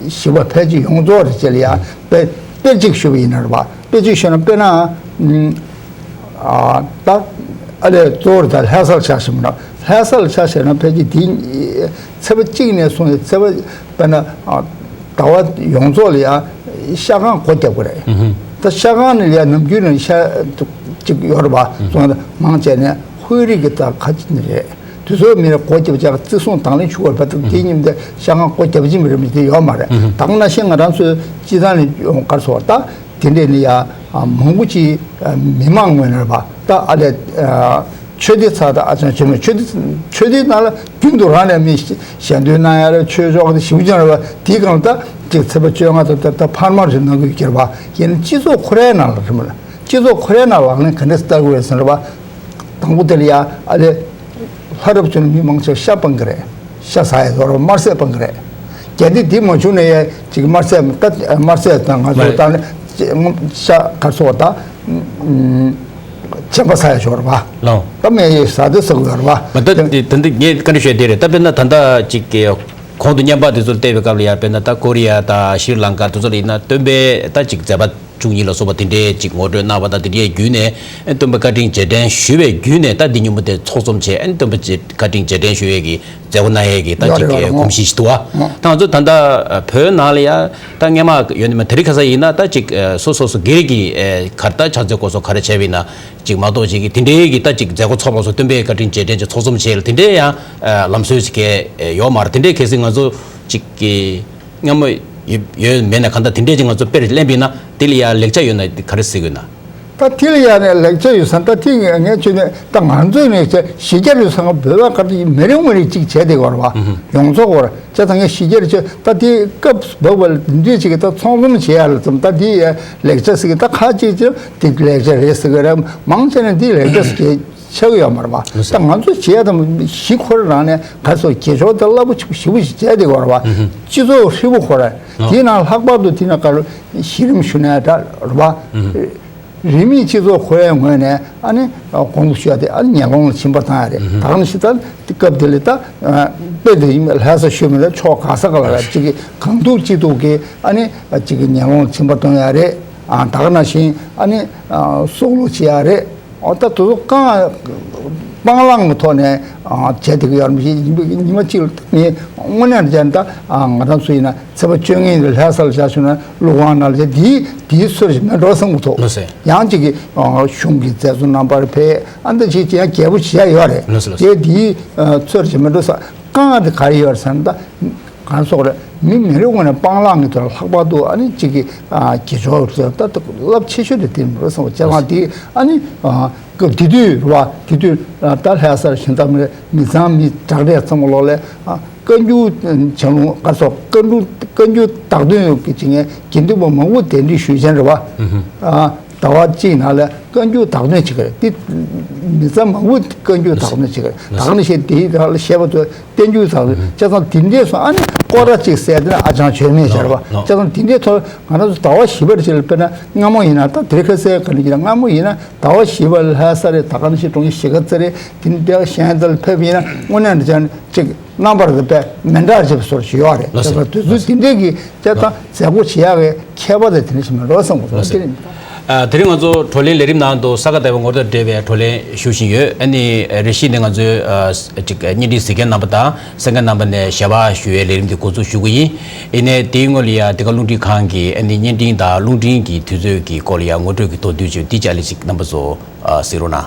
བཞི་པ་ཕལ་ཆེར་ཡོངས་རྫོགས་རེད་ཅེས་ལ་ཡ་དཔེ་དཔེ་གཅིག་ཞུ་བ་ཡིན་ན་རེད་པ། དཔེ་གཅིག་ཞུ་ན་དཔེར་ན་ད་ཨ་ལས་གཙོ་བོར་ད་ལྷ་སར་ཆ་ཞིག་མིན་ན་ལྷ་སར་ཆ་ཞེས་ན་ཕལ་ཆེར་འདི་ཚེས་པ་གཅིག་ནས་བཟུང་ཚེས་པ་དཔེར་ན་ཟླ་བ་ཡོངས་རྫོགས་ལ་ཡ་ཤ་ཁང་སྒོ་བརྒྱབ་ཀྱི་རེད། ད་ཤ་ཁང་ནི་ཡ་ནམ་རྒྱུན་ནས་ཤ་གཅིག་ཡོད་རེད་པ། སོང་ཙང་མང་ཆེ་ནས་ཧོས་རིགས་ཀྱི་ད་ཁ་ཅིག་ནི་རེད། དུས་ཚོད་མི་རེ་སྒོ་བརྒྱབ་ཅག་བརྩི་སྲུང་དང་ལེན་ཞུ་བར་བ་དང་དེ་ཉིན་དེ་ཤ་ཁང་སྒོ་བརྒྱབ་ཀྱི་མི་རེད་མི་དེ་ཡོད་མ་རེད། ད་ག་ནང་བཞིན་ང་རང་ཚོའི་སྤྱི་བཏང་ནས་ཡོང་གར་སོང་བ་ད། དེ་འདྲས་ནི་ཡ་མང་པོ་ཅིག་མི་མང་ངོས་ནས་རེད་པ། ད་ཨ་ལས་ཆོས་སྡེ་ཚ་ད་ཨ་ཅང་ཆོས་མེད་ཆོས་སྡེ་ཆོས་སྡེ་ནང་ལ་རྒྱུན་དུ་རང་ནས་མི་ཞལ་འདོན་གནང་ཡ་རེད། ཆོས་ཕྱོགས་དེ་ཞིབ་ཅང་རེད་པ། དེའི་སྒང་ད་ཅིག་ཚེས་པ་བཅོ་ལྔ་ད་ད་ད་འཕར་མ་རེ་གནང་དགོས་ཀྱི་རེད་པ། ཡིན་ན་སྤྱི་ཚོགས་ཁོ་རའི་ནང་ལ་རེད་མ་ལ་སྤྱི་ཚོགས་ཁོ་རའི་ནང་ལག་ལེན་ག་འདྲས་སེ་བསྟར་དགོས་རེད་ཟེར་རེད་པ། དང་པོ་དེ་ལ་ཡ་ཨ་ལས་ལྷ་རབ་བྱུང་མི་མང་ཆེ་བ་ཤ་སྤང་གི་རེད། ཤ་ཟ་ཡ་ཡོད་རེད་དམར་ཟས་སྤང་གི་རེད། གལ་ཏེ་འདི་མ་བྱུང་ན་ཡ་ཅིག་དམར་ཟས་ད་དམར་ཟས་དང་ང་ཚོ་ད་ནི་ཤ་ག་ཚོད་ད་བྱམས་པ་ཟ་ཡ་ཡོད་རེད་པ། ལོ། ད་མེ་ཡི་ཟ་དེ་ཟ་གི་ཡོད་རེད་པ། མ་ད་དེ་ད་འདི་ངས་བཀའ་འདྲི་ཞུ་ཡ་དེ་རེད། ད་དཔེར་ན་ད་ལྟ་ཅིག་གི་གོང་དུ་བརྙན་པར་དེ་ཚོ་བལྟས་པའི་སྐབས་ལ་ཡ་དཔེར་ན་ད་ཀོ་རི་ཡ་དང་ཤྲི་ལང་ཀ་དེ་ཚོ་ལ་ཡིན་ན་སྟོན་པའི་ད་ཅིག་མཛད་པ་བཅུ་གཉིས་ལ་སོགས་པ་དེ་འདྲའི་ཅིག་ངོ་སྤྲོད་གནང་བ་དང་དེ་འདྲའི་བརྒྱུད་ནས་ཨེ་སྟོན་པ་བཀའ་དྲིན་རྗེས་དྲན་ཞུ་བའི་བརྒྱུད་ནས་ད་འདི་ཉིན་མོ་དེ་ཚོགས་འཛོམས་བྱས་ཨེ་སྟོན་པ་བཀའ་དྲིན་རྗེས་དྲན་ཞུ་ཡས་ཀྱི་མཛད་སྒོ་གནང་ཡས་ཀྱི་ད་ཡོད་ཅིག་རེད་ཡོད་རེད་གོམས་གཤིས་ཤིག་འདུག་བ། ད་ང་ཚོ་ད་ལྟ་བོད་ནང་ལ་ཡ་ད་སྔས་མ་ཡོད་ནི་མ་དེ་རིང་ཁ་སང་ཡིན་ན་ད་ཅིག་སོ་སོ་སོ་སྒེར་གྱི་གར་ད་ཕྱག་འཚལ་སྐོར་སོགས་ག་རེ་བྱས་པ་ཡིན་ན་ཅིག་མ་གཏོགས་ཅིག་གི་དེ་འདྲའི་གི་ད་ཅིག་མཛད་སྒོ་ཚོགས་པ་སོགས་སྟོན་པའི་བཀའ་དྲིན་རྗེས་དྲན་ཅིག་ཚོགས་འཛོམས་བྱས་ལ་དེ་འདྲའི་ཡང་ལམ་སྲོལ་ཅིག་གས་ཡོད་མ་རེད། དེ་འདྲའི་གལ་སྲིད་ང་ཚོ་ཅིག་གི་སྔ་མོ་ཡོད་ཡོད་མེད་ན་གང་ལྟར་དེ་འདྲས་ཅིག་ང་ཚོ་དཔེར་ལེན་པ་ཡིན་ན་དེ་ལ་ཡང་ལེགས་ཆ་ཡོད་ན་ག་རེ་ཟེར་དགོས་ན། ད་དེ་ལ་ཡང་ནས་ལེགས་ཆ་ཡོད་ས་ད་དེ་ངས་ཆོས་ནས་ད་ང་ཚོས་ནས་ཆ་གཞི་རྒྱ་རུ་ས་ང་བོད་པ་ག་དུས་མི་རེ་ངོ་རེ་གཅིག་བྱས་ཏེ་བར་བ་ཡོངས་རྫོགས་བར་ཆ་ད་ངས་གཞི་རྒྱ་རུ་ཆ་ད་དེ་སྐབས་བབ་པ་ལ་འདི་འདྲས་ཅིག་གི་ད་ཚོང་འཛོམས་བྱེད་ཡ་ལ་ཙམ་ད་དེ་ལེགས་ཆ་ཟེར་གི་ད་ཁ་ཅིག་ཅིག་དེ་ལེགས་ཆ་རེད་ཟེར་གི་རེད། མང་ཆེ་ནས་དེ་ལེགས་ཆ་ཟེར་གི་ཆགས་ཡོད་མ་རེད་པ། ད་ང་ཚོ་བྱེད་ཡ་དང་གཞི་ཁོ་རང་ནས་ག་སོ་གྱེས་ཆོག་ད་རླབས་པོ་ཆེ་པོ་ཞེ་པོ་ཞིག་བྱས་ཏེ་བར་བ་སྤྱི་ཚོགས་ཧྲིལ་པོ་ཁོ་ར་དེའི་ནང་ལྷག་པར་དུ་དེ་ནས་ག་རེ་གཞི་རིམ་ཞུ་ནས་ད་རེད་པ། རིས་མེད་སྤྱི་ཚོགས་ཁོ་རའི་ངོས་ནས་ཨ་ནི་དགོངས་པ་ཞུ་ཡ་དེ་ཨ་ནི་ཉེ་ལོང་ལ་ཕྱིན་པ་བཏང་ཡ་རེད། ད་ག་ནང་བཞིན་ད་སྐབས་དེ་ལ་ད་དཔེ་དེ་ཡིན་པའི་ལྷ་ས་ཞུ་མི་ལ་ཕྱོགས་ག་ས་ག་ལ་ར་གཅིག་གི་གང་ཐུབ་ཅི་ཐུབ་ཀྱི་ཨ་ནི་གཅིག་གི་ཉེ་ལོང་ལ་ཕྱིན་པ་གཏོང་ཡ་རེད། ད་ག་ནང་བཞིན་ཨ་ནི་སྲོག་བླུ་བྱེད་ཡ་རེད། ཨོ་ད་དུ་རྐང་སྤང་བླང་གི་ཐོག་ནས་བྱས་ཏེ་གི་ཡོད་མི་ཞིག་ཡིན་པའི་ཉི་མ་གཅིག་ལ་ངས་དངོས་གནས་བྱས་ན་ད་ང་རང་ཚོ་ཡིན་ན་ཚེས་པ་བཅོ་ལྔའི་ལྷ་སར་བཞག་བྱུང་ན་ཀླུ་ཁང་ནང་ལ་བྱས་དེའི་དེའི་ཚོད་ཞིག་མེད་འགྲོ་བསམ་གི་འདུག་ལགས་སེ། ཡང་གཅིག་གི་གཞུང་གི་མཛད་གཙོ་རྣམ་པར་ཕེབས་ཨ་འདི་ཅིག་ཡང་རྒྱས་པོ་བྱས་ཡོད་རེད། ལགས་སེ་ལགས་སེ། དེ་དེའི་ཚོད་ཞིག་མེད་འགྲོ་ས་རྐང་དེ་ག་རེ་ཡོད་རེད་ཟེར་ན་ད། གང་སོགས་རེད། མི་མི་རེ་ངོས་ནས་སྤང་བླང་གི་ཐོག་ལ་ལྷག་པར་དུ་ཨ་ནི་གཅིག་གི་ཨ་གྱེས་ཕྱོགས་ད་ལྟ་རླབས་ཆེ་ཤོས་དེ་དེ་མི་རེད་བསམ་པ། བྱས་ཙང་དེ་ཨ་ནི་ཨ་སྐབས་དེ་དུས་རེད་བ། དེ་དུས་ད་ལྷ་སར་ཞིང་འཐབ་མི་མི་ཚང་མི་དྲག་གྲས་ཚང་མ་ལོག་ལས་ཨ་བཀའ་འགྱུར་བྱ་ལུང་ག་སོགས་བཀའ་འགྱུར་བཀའ་འགྱུར་བདག་དོན་གྱི་བྱེད་མཁན་དགེ་འདུན་པ་མང་པོ་གདན་འདྲེན་ཞུས་ཅན་རེད་བ། ཨ་ཟླ་བ་གཅིག་ནང་ལ་བཀའ་འགྱུར་བདག་དོན་བྱེད་ཀྱི་རེད། དེ་མི་ཚང་མང་པོ་བཀའ་འགྱུར་བདག་དོན་བྱེད་ཀྱི་རེད། བདག་ནི་ཞེས་དེའི་རག་ལ་བཤད་པ་ཚོས་བསྟན་འགྱུར་བདག་དོན་བྱས་ཙང་། དེ་འདྲའི་སོང་ཨ་ནི་སྐོར་ར་གཅིག་གསལ་དེ་ན་ཨ་ཅང་བྱོན་མེད་བྱ་རེད་བ། བྱས་ཙང་དེ་འདྲའི་ཐོག་ང་རང་ཚོ་ཟླ་བ་བཞི་པར་ཕྱིན་ལ་དཔེར་ན་སྔ་མོ་ཡིན་ན་ད་དེ་རིང་ཁ་གསལ་ག་ནས་ཀྱི་ན་སྔ་མོ་ཡིན་ན་ཟླ་བ་བཞི་པ་ལྷ་ས་རེད། ད་ག་ནང་བཞིན་གྲོང་ཁྱེར་གཞིས་ཀ་རྩེ་རེད། དེ་ནས་དེ་གཞན་དག་ལ་ཕེབས་ཡིན་ན་དངོས་གནས་འདྲ་ཅན་ཅིག་རྣམ་པར་དེ་དཔེ་མི་འདྲ་བྱེད་པའི་བཟོ་ཞིག་ཡོད་རེད། ལགས་སོ། དེ་ཚོ་དེ་འདྲའི་གི་དེ་དང་མཛད་སྒོ་བྱེད་ཡག་གི་ཁྱད་པར་དེ་དེ་འདྲ་ཞིག་མེད་འགྲོ་བསམ་གི་འདུག་ལགས་སོ། དེ་རིང་ང་ཚོ་བགྲོ་གླེང་ལས་རིམ་ནང་དུ་ས་ག་ཟླ་བའི་ངོ་དེབ་འབྲེལ་བའི་བགྲོ་གླེང་ཞུ་བཞིན་ཡོད། ཨ་ནི་རེ་ཞིག་ནས་ང་ཚོའི་ཨ་ཅིག་བརྙན་འཕྲིན་གཟིགས་མཁན་རྣམ་པ་དང་གསན་མཁན་རྣམ་པ་ནས་ཞལ་པར་ཞུ་བའི་ལས་རིམ་འདི་འགོ་འཛུགས་ཞུ་གི་ཡིན། ཡིན་ནའི་དེའི་སྔོན་ལ་ཡ་འདི་ག་རླུང་འཕྲིན་ཁང་གི་ཨ་ནི་བརྙན་འཕྲིན་དང་རླུང་འཕྲིན་གྱི་དུས་ཚོད་ཀྱི་སྐོར་ལ་ཡ་ངོ་སྤྲོད་ཀྱི་ཐོག་བསྡུས་བྱས་འདི་ཅག་ལས་ཅིག་རྣམ་པ་ཚོ་ཨ་གཟིགས་རོགས་གནང་།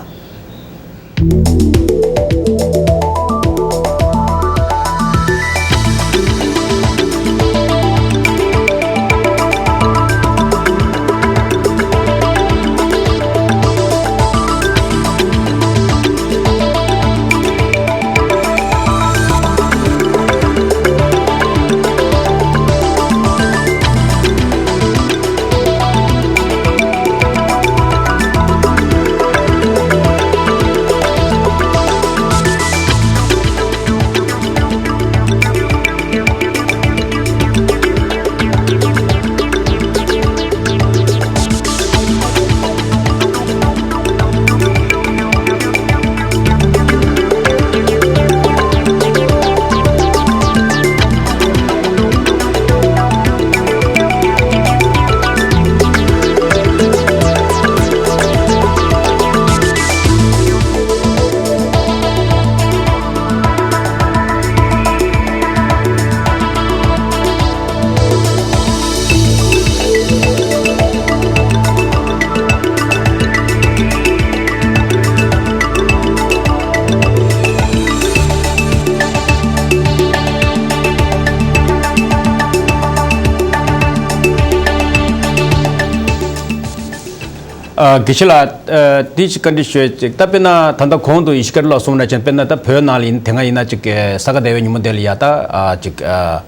ཨ་དགེ་བཤེས་ལགས། ཨ་འདི་ཅིག་བཀའ་འདྲི་ཞུ་ཡས་ཅིག་ད་དཔེར་ན་ད་ལྟ་གོང་དུ་ཡེ་ཤེས་སྐལ་རྡོར་ལགས་གསུངས་ནང་བཞིན་དཔེར་ན་ད་བོད་ནང་ལ་ཡིན་དེ་སྔ་ཡིན་ན་ཅིག་ས་ག་ཟླ་བའི་ཉིན་མོ་དེ་ལ་ཡ་ད་ཨ་ཅིག་ཨ་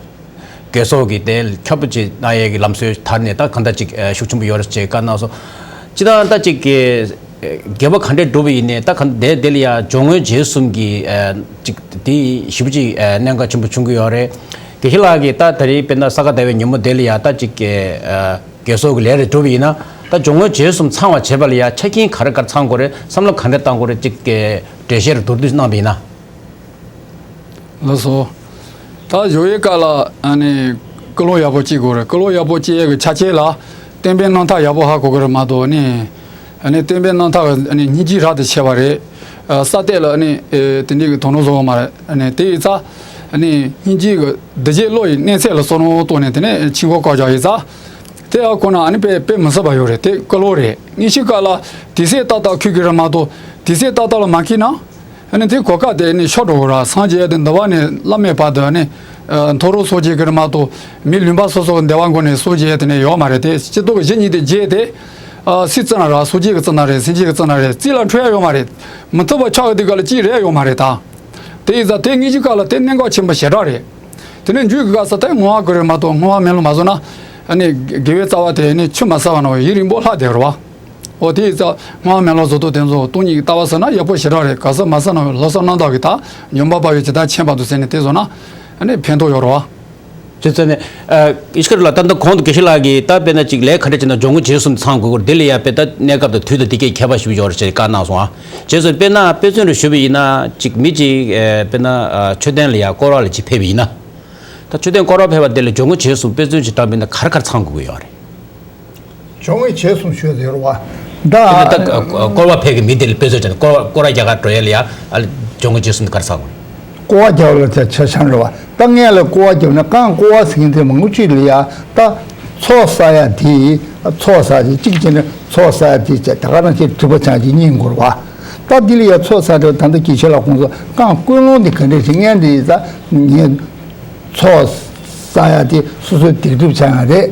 དགེ་སོགས་ཀྱི་དེ་ཁྱབ་སྤེལ་གནང་ཡས་ཀྱི་ལམ་སྲོལ་དར་ནས་ད་གང་ལྟར་ཅིག་ཨ་ཤུགས་ཆེན་པོ་ཡོད་རེད་ཅེས་བཀའ་གནང་སོང་། སྤྱིར་བཏང་ད་ཅིག་གི་དགེ་བ་ག་འདྲས་བསྒྲུབས་པ་ཡིན་ནའི་ད་ག་དེ་དེ་ལ་ཡ་སྦྱོར་དངོས་རྗེས་གསུམ་གྱི་ཨ་ཅིག་དེ་ཞེ་པོ་ཅིག་ཨ་གནད་འགག་ཆེན་པོ་བྱུང་གི་ཡོད་རེད། དགེ་བཤེས་ལགས་ཀྱིས་ད་ད་རེས་དཔེར་ན་ས་ག་ཟླ་བའི་ཉིན་མོ་དེ་ལ་ཡ་ད་ཅིག་གི་ཨ་དགེ་སོགས་ཀྱི་ལས་རེ་བསྒྲུབས་པ་ཡིན་ན་ད་སྦྱོར་དངོས་རྗེས་གསུམ་ཚང་བ་བྱེད་པ་ལ་ཡ་ཆ་རྐྱེན་ག་རེ་ག་རེ་ཚང་དགོས་རེད། བསམ་བློ་ག་འདྲ་བཏང་དགོས་རེད། ཅིག་གི་འགྲེལ་བཤད་རེ་མདོར་བསྡུས་གནང་བ་ཡིན་ན། ལགས་སོ། ད་སྦྱོར་བའི་སྐབས་ལ་ཨ་ནི་ཀུན་སློང་ཡག་པོ་སྐྱེ་དགོས་རེད། ཀུན་སློང་ཡག་པོ་སྐྱེ་ཡས་ཀྱི་ཆ་རྐྱེན་ལ་བསྟན་པའི་རྣམ་ཐར་ཡག་པོ་ཧ་གོ་གི་རེད་མ་གཏོགས་ནི། ཨ་ནི་བསྟན་པའི་རྣམ་ཐར་གྱི་ཨ་ནི་སྙིང་རྗེ་རབ་ཏུ་ཆེ་བ་རེད། ཨ་ས་སྟེང་ལ་ཨ་ནི་ཨེ་དེ་འདྲའི་གི་དོ་སྣང་བཟོ་བ་མ་རེད། ཨ་ནི་དེ་ཡིན་ཙང་ཨ་ནི་སྙིང་རྗེ་གི་འདུ་བྱེད་བློ་ཡི་གནས་ཚད་ལ་བསམ་བློ་བཏང་ནས་དེ་ནས་ཕྱི་སྒོ་བཀག་བཞག་ཡིན་ཙང་། དེ་ཡང་ཁོ་ན་ཨ་ནི་དཔེ་དཔེ་མི་སྲིད་པ་ཡོད་རེད། དེ་ཀུན་སློང་རེད། དངོས་གཞིའི་སྐབས་ལ་དུས་ཚོད་ཏག་ཏག་འཁྱོལ་གི་རེད་མ་གཏོགས་དུས་ཚོད་ཏག་ཏག་ལ་མ་འཁྱོལ་ན། ཨ་ནི་དེ་གོ་སྐབས་དེ་ནི་ཤོར་འགྲོ་གི་ར། སངས་རྒྱས་དེ་འདུལ་བ་ནས་བླ་མེད་བར་དུ་ནི་ཨ་མཐོ་རིས་སངས་རྒྱས་ཀྱི་རེད་མ་གཏོགས་མི་ལུས་འཕགས་སོ་སོ་གི་བདེ་བ་མགོ་ནས་སངས་རྒྱས་དེ་ནས་ཡོད་མ་རེད། དེ་སྤྱི་ལྡོག་གི་གཞི་གཉིས་དེ་བརྗེས་ཏེ། ཨ་སྲིད་རྩི་ན་ར་སངས་རྒྱས་ཀྱི་རྩི་ན་རེད། སེམས་ཅན་གྱི་རྩི་ན་རེད། རྩིས་ལ་འཕྲོད་ཡ་ཡོད་མ་རེད། མི་ཐུབ་པ་ཆགས་ཡོད་དུས་སྐབས་ལ་ཅིག་རེད་ཡོད་མ་རེད་ད། དེ་ཡིན་ཙང་དེ་དངོས་གཞིའི་སྐབས་ལ་དེ་གནད་འགག་ཆེན་པོ་ཞེ་དྲག་རེད། དེ་ནས་རྒྱུད་ཀྱི་སྐབས་སུ་དེ་བསྔོ་བ་དགོས་རེད་མ་གཏོགས་བསྔོ་བ་མེད་ལ་མ་བཟོ་ན། ཨ་ནི་དགེ་བའི་རྩ་བ་དེ་ནི་ཆུད་མ་ཟ་བ་ན་ཡུན་རིང་པོ་ལྷག་བསྡད་རེད་བ། འོ་དེ་ཡིན་ཙང་བསྔོ་བ་མེད་ལ་བཟོ་ལྟ་དེ་ཚོ་སྟོང་ཉིད་ཀྱི་ལྟ་བ་ཟེར་ན་ཡག་པོ་ཞེ་དྲག་རེད། ག་ས་མ་ས་ན་ལྷག་བསམ་རྣམ་དག་གིས་ད་འཇོམས་པ་དཔའ་བོས་ཇི་ལྟར་མཁྱེན་པ་དང་ཟེར་ནས་དེ་བཟོ་ན་ཨ་ནི་ཕན་ཐོགས་ཡོད་རེད་བ། བྱས་ཙང་ནས། ཨ་ཡེ་ཤེས་སྐལ་རྡོར་ལགས། ད་ལྟ་གོང་དུ་དགེ་བཤེས་ལགས་ཀྱིས་ད་དཔེར་ན་ཅིག་ལས་ག་འདྲ་བྱས་ན་སྦྱོར་དངོས་རྗེས་གསུམ་ཚང་དགོས་ཀྱི་རེད། དེ་ལ་ཡང་དཔེ་ད་གནས་སྐབས་དང་དུས་དང་དེ་གའི་ཁྱད་པར་ཞེ་པོ་ཡོད་རེད་ཅེས་བཀའ་གནང་སོང་ཨ། བྱས་ཙང་དཔེར་ན་དཔེ་མཚོན་རེ་ཞུས་པ་ཡིན་ན་ཅིག་མི་ཅིག་ཨ་དཔེར་ན་ཨ་མཆོད་རྟེན་ལ་ཡང་སྐོར་བ་ལ་ཅིག་ཕེབས་པ་ཡིན་ན། ད་མཆོད་རྟེན་སྐོར་བ་ཕེབས་པ་དེ་ལ་སྦྱོར་དངོས་རྗེས་གསུམ་དཔེ་མཚོན་ཅིག་བགྲངས་པ་ཡིན་ན་ག་རེ་ག་རེ་ཚང་དགོས་ཀྱི་ཡོད་རེད། སྦྱོར་དངོས་རྗེས་གསུམ་ཞུས་ཟེར་བ། ད་དཔེར་ན་ད་སྐོར་བ་ཕེབས་ཀྱི་མི་དེ་ལ་དཔེ་མཚོན་བྱས་ན་སྐོར་སྐོར་ར་རྒྱག་གར་འགྲོ་ཡས་ལ་ཡ་ཨ་ལ་སྦྱོར་དངོས་རྗེས་གསུམ་དེ་ག་རེ་ཚང་དགོས་རེད། སྐོར་བ་རྒྱག་ལ་ཆ་ཆ་ཆང་རེད་བ། ད་ངས་ལ་སྐོར་བ་རྒྱབ་ན་གང་སྐོར་བ་ཟེར་མཁན་དེ་མང་པོ་ཅིག་ལ་ཡ་ད་ཚོགས་བསགས་ཡ་དེ་ཚོགས་བསགས་ཀྱི་གཅིག་བྱས་ན་ཚོགས་བསགས་ཡ་དེ་བྱས་ད་ག་རང་བྱས་གྲུབ་པ་ཆགས་ཀྱི་གཉིས་འགོར་བ། ད་འདི་ལ་ཡ་ཚོགས་བསགས་དེ་ད་ལྟ་དགེ་བཤེས་ལགས་ཁོང་ཚོ་གང་ཀུན་སློང་དེ་ག་འདྲས་ཞིག་ངས་འདི་ད་ངས་ཚོགས་ བསགས་ཡ་དེ་སོ་སོའི་སྡིག་སྒྲིབ་ཆགས་ཡ་རེད། རེད་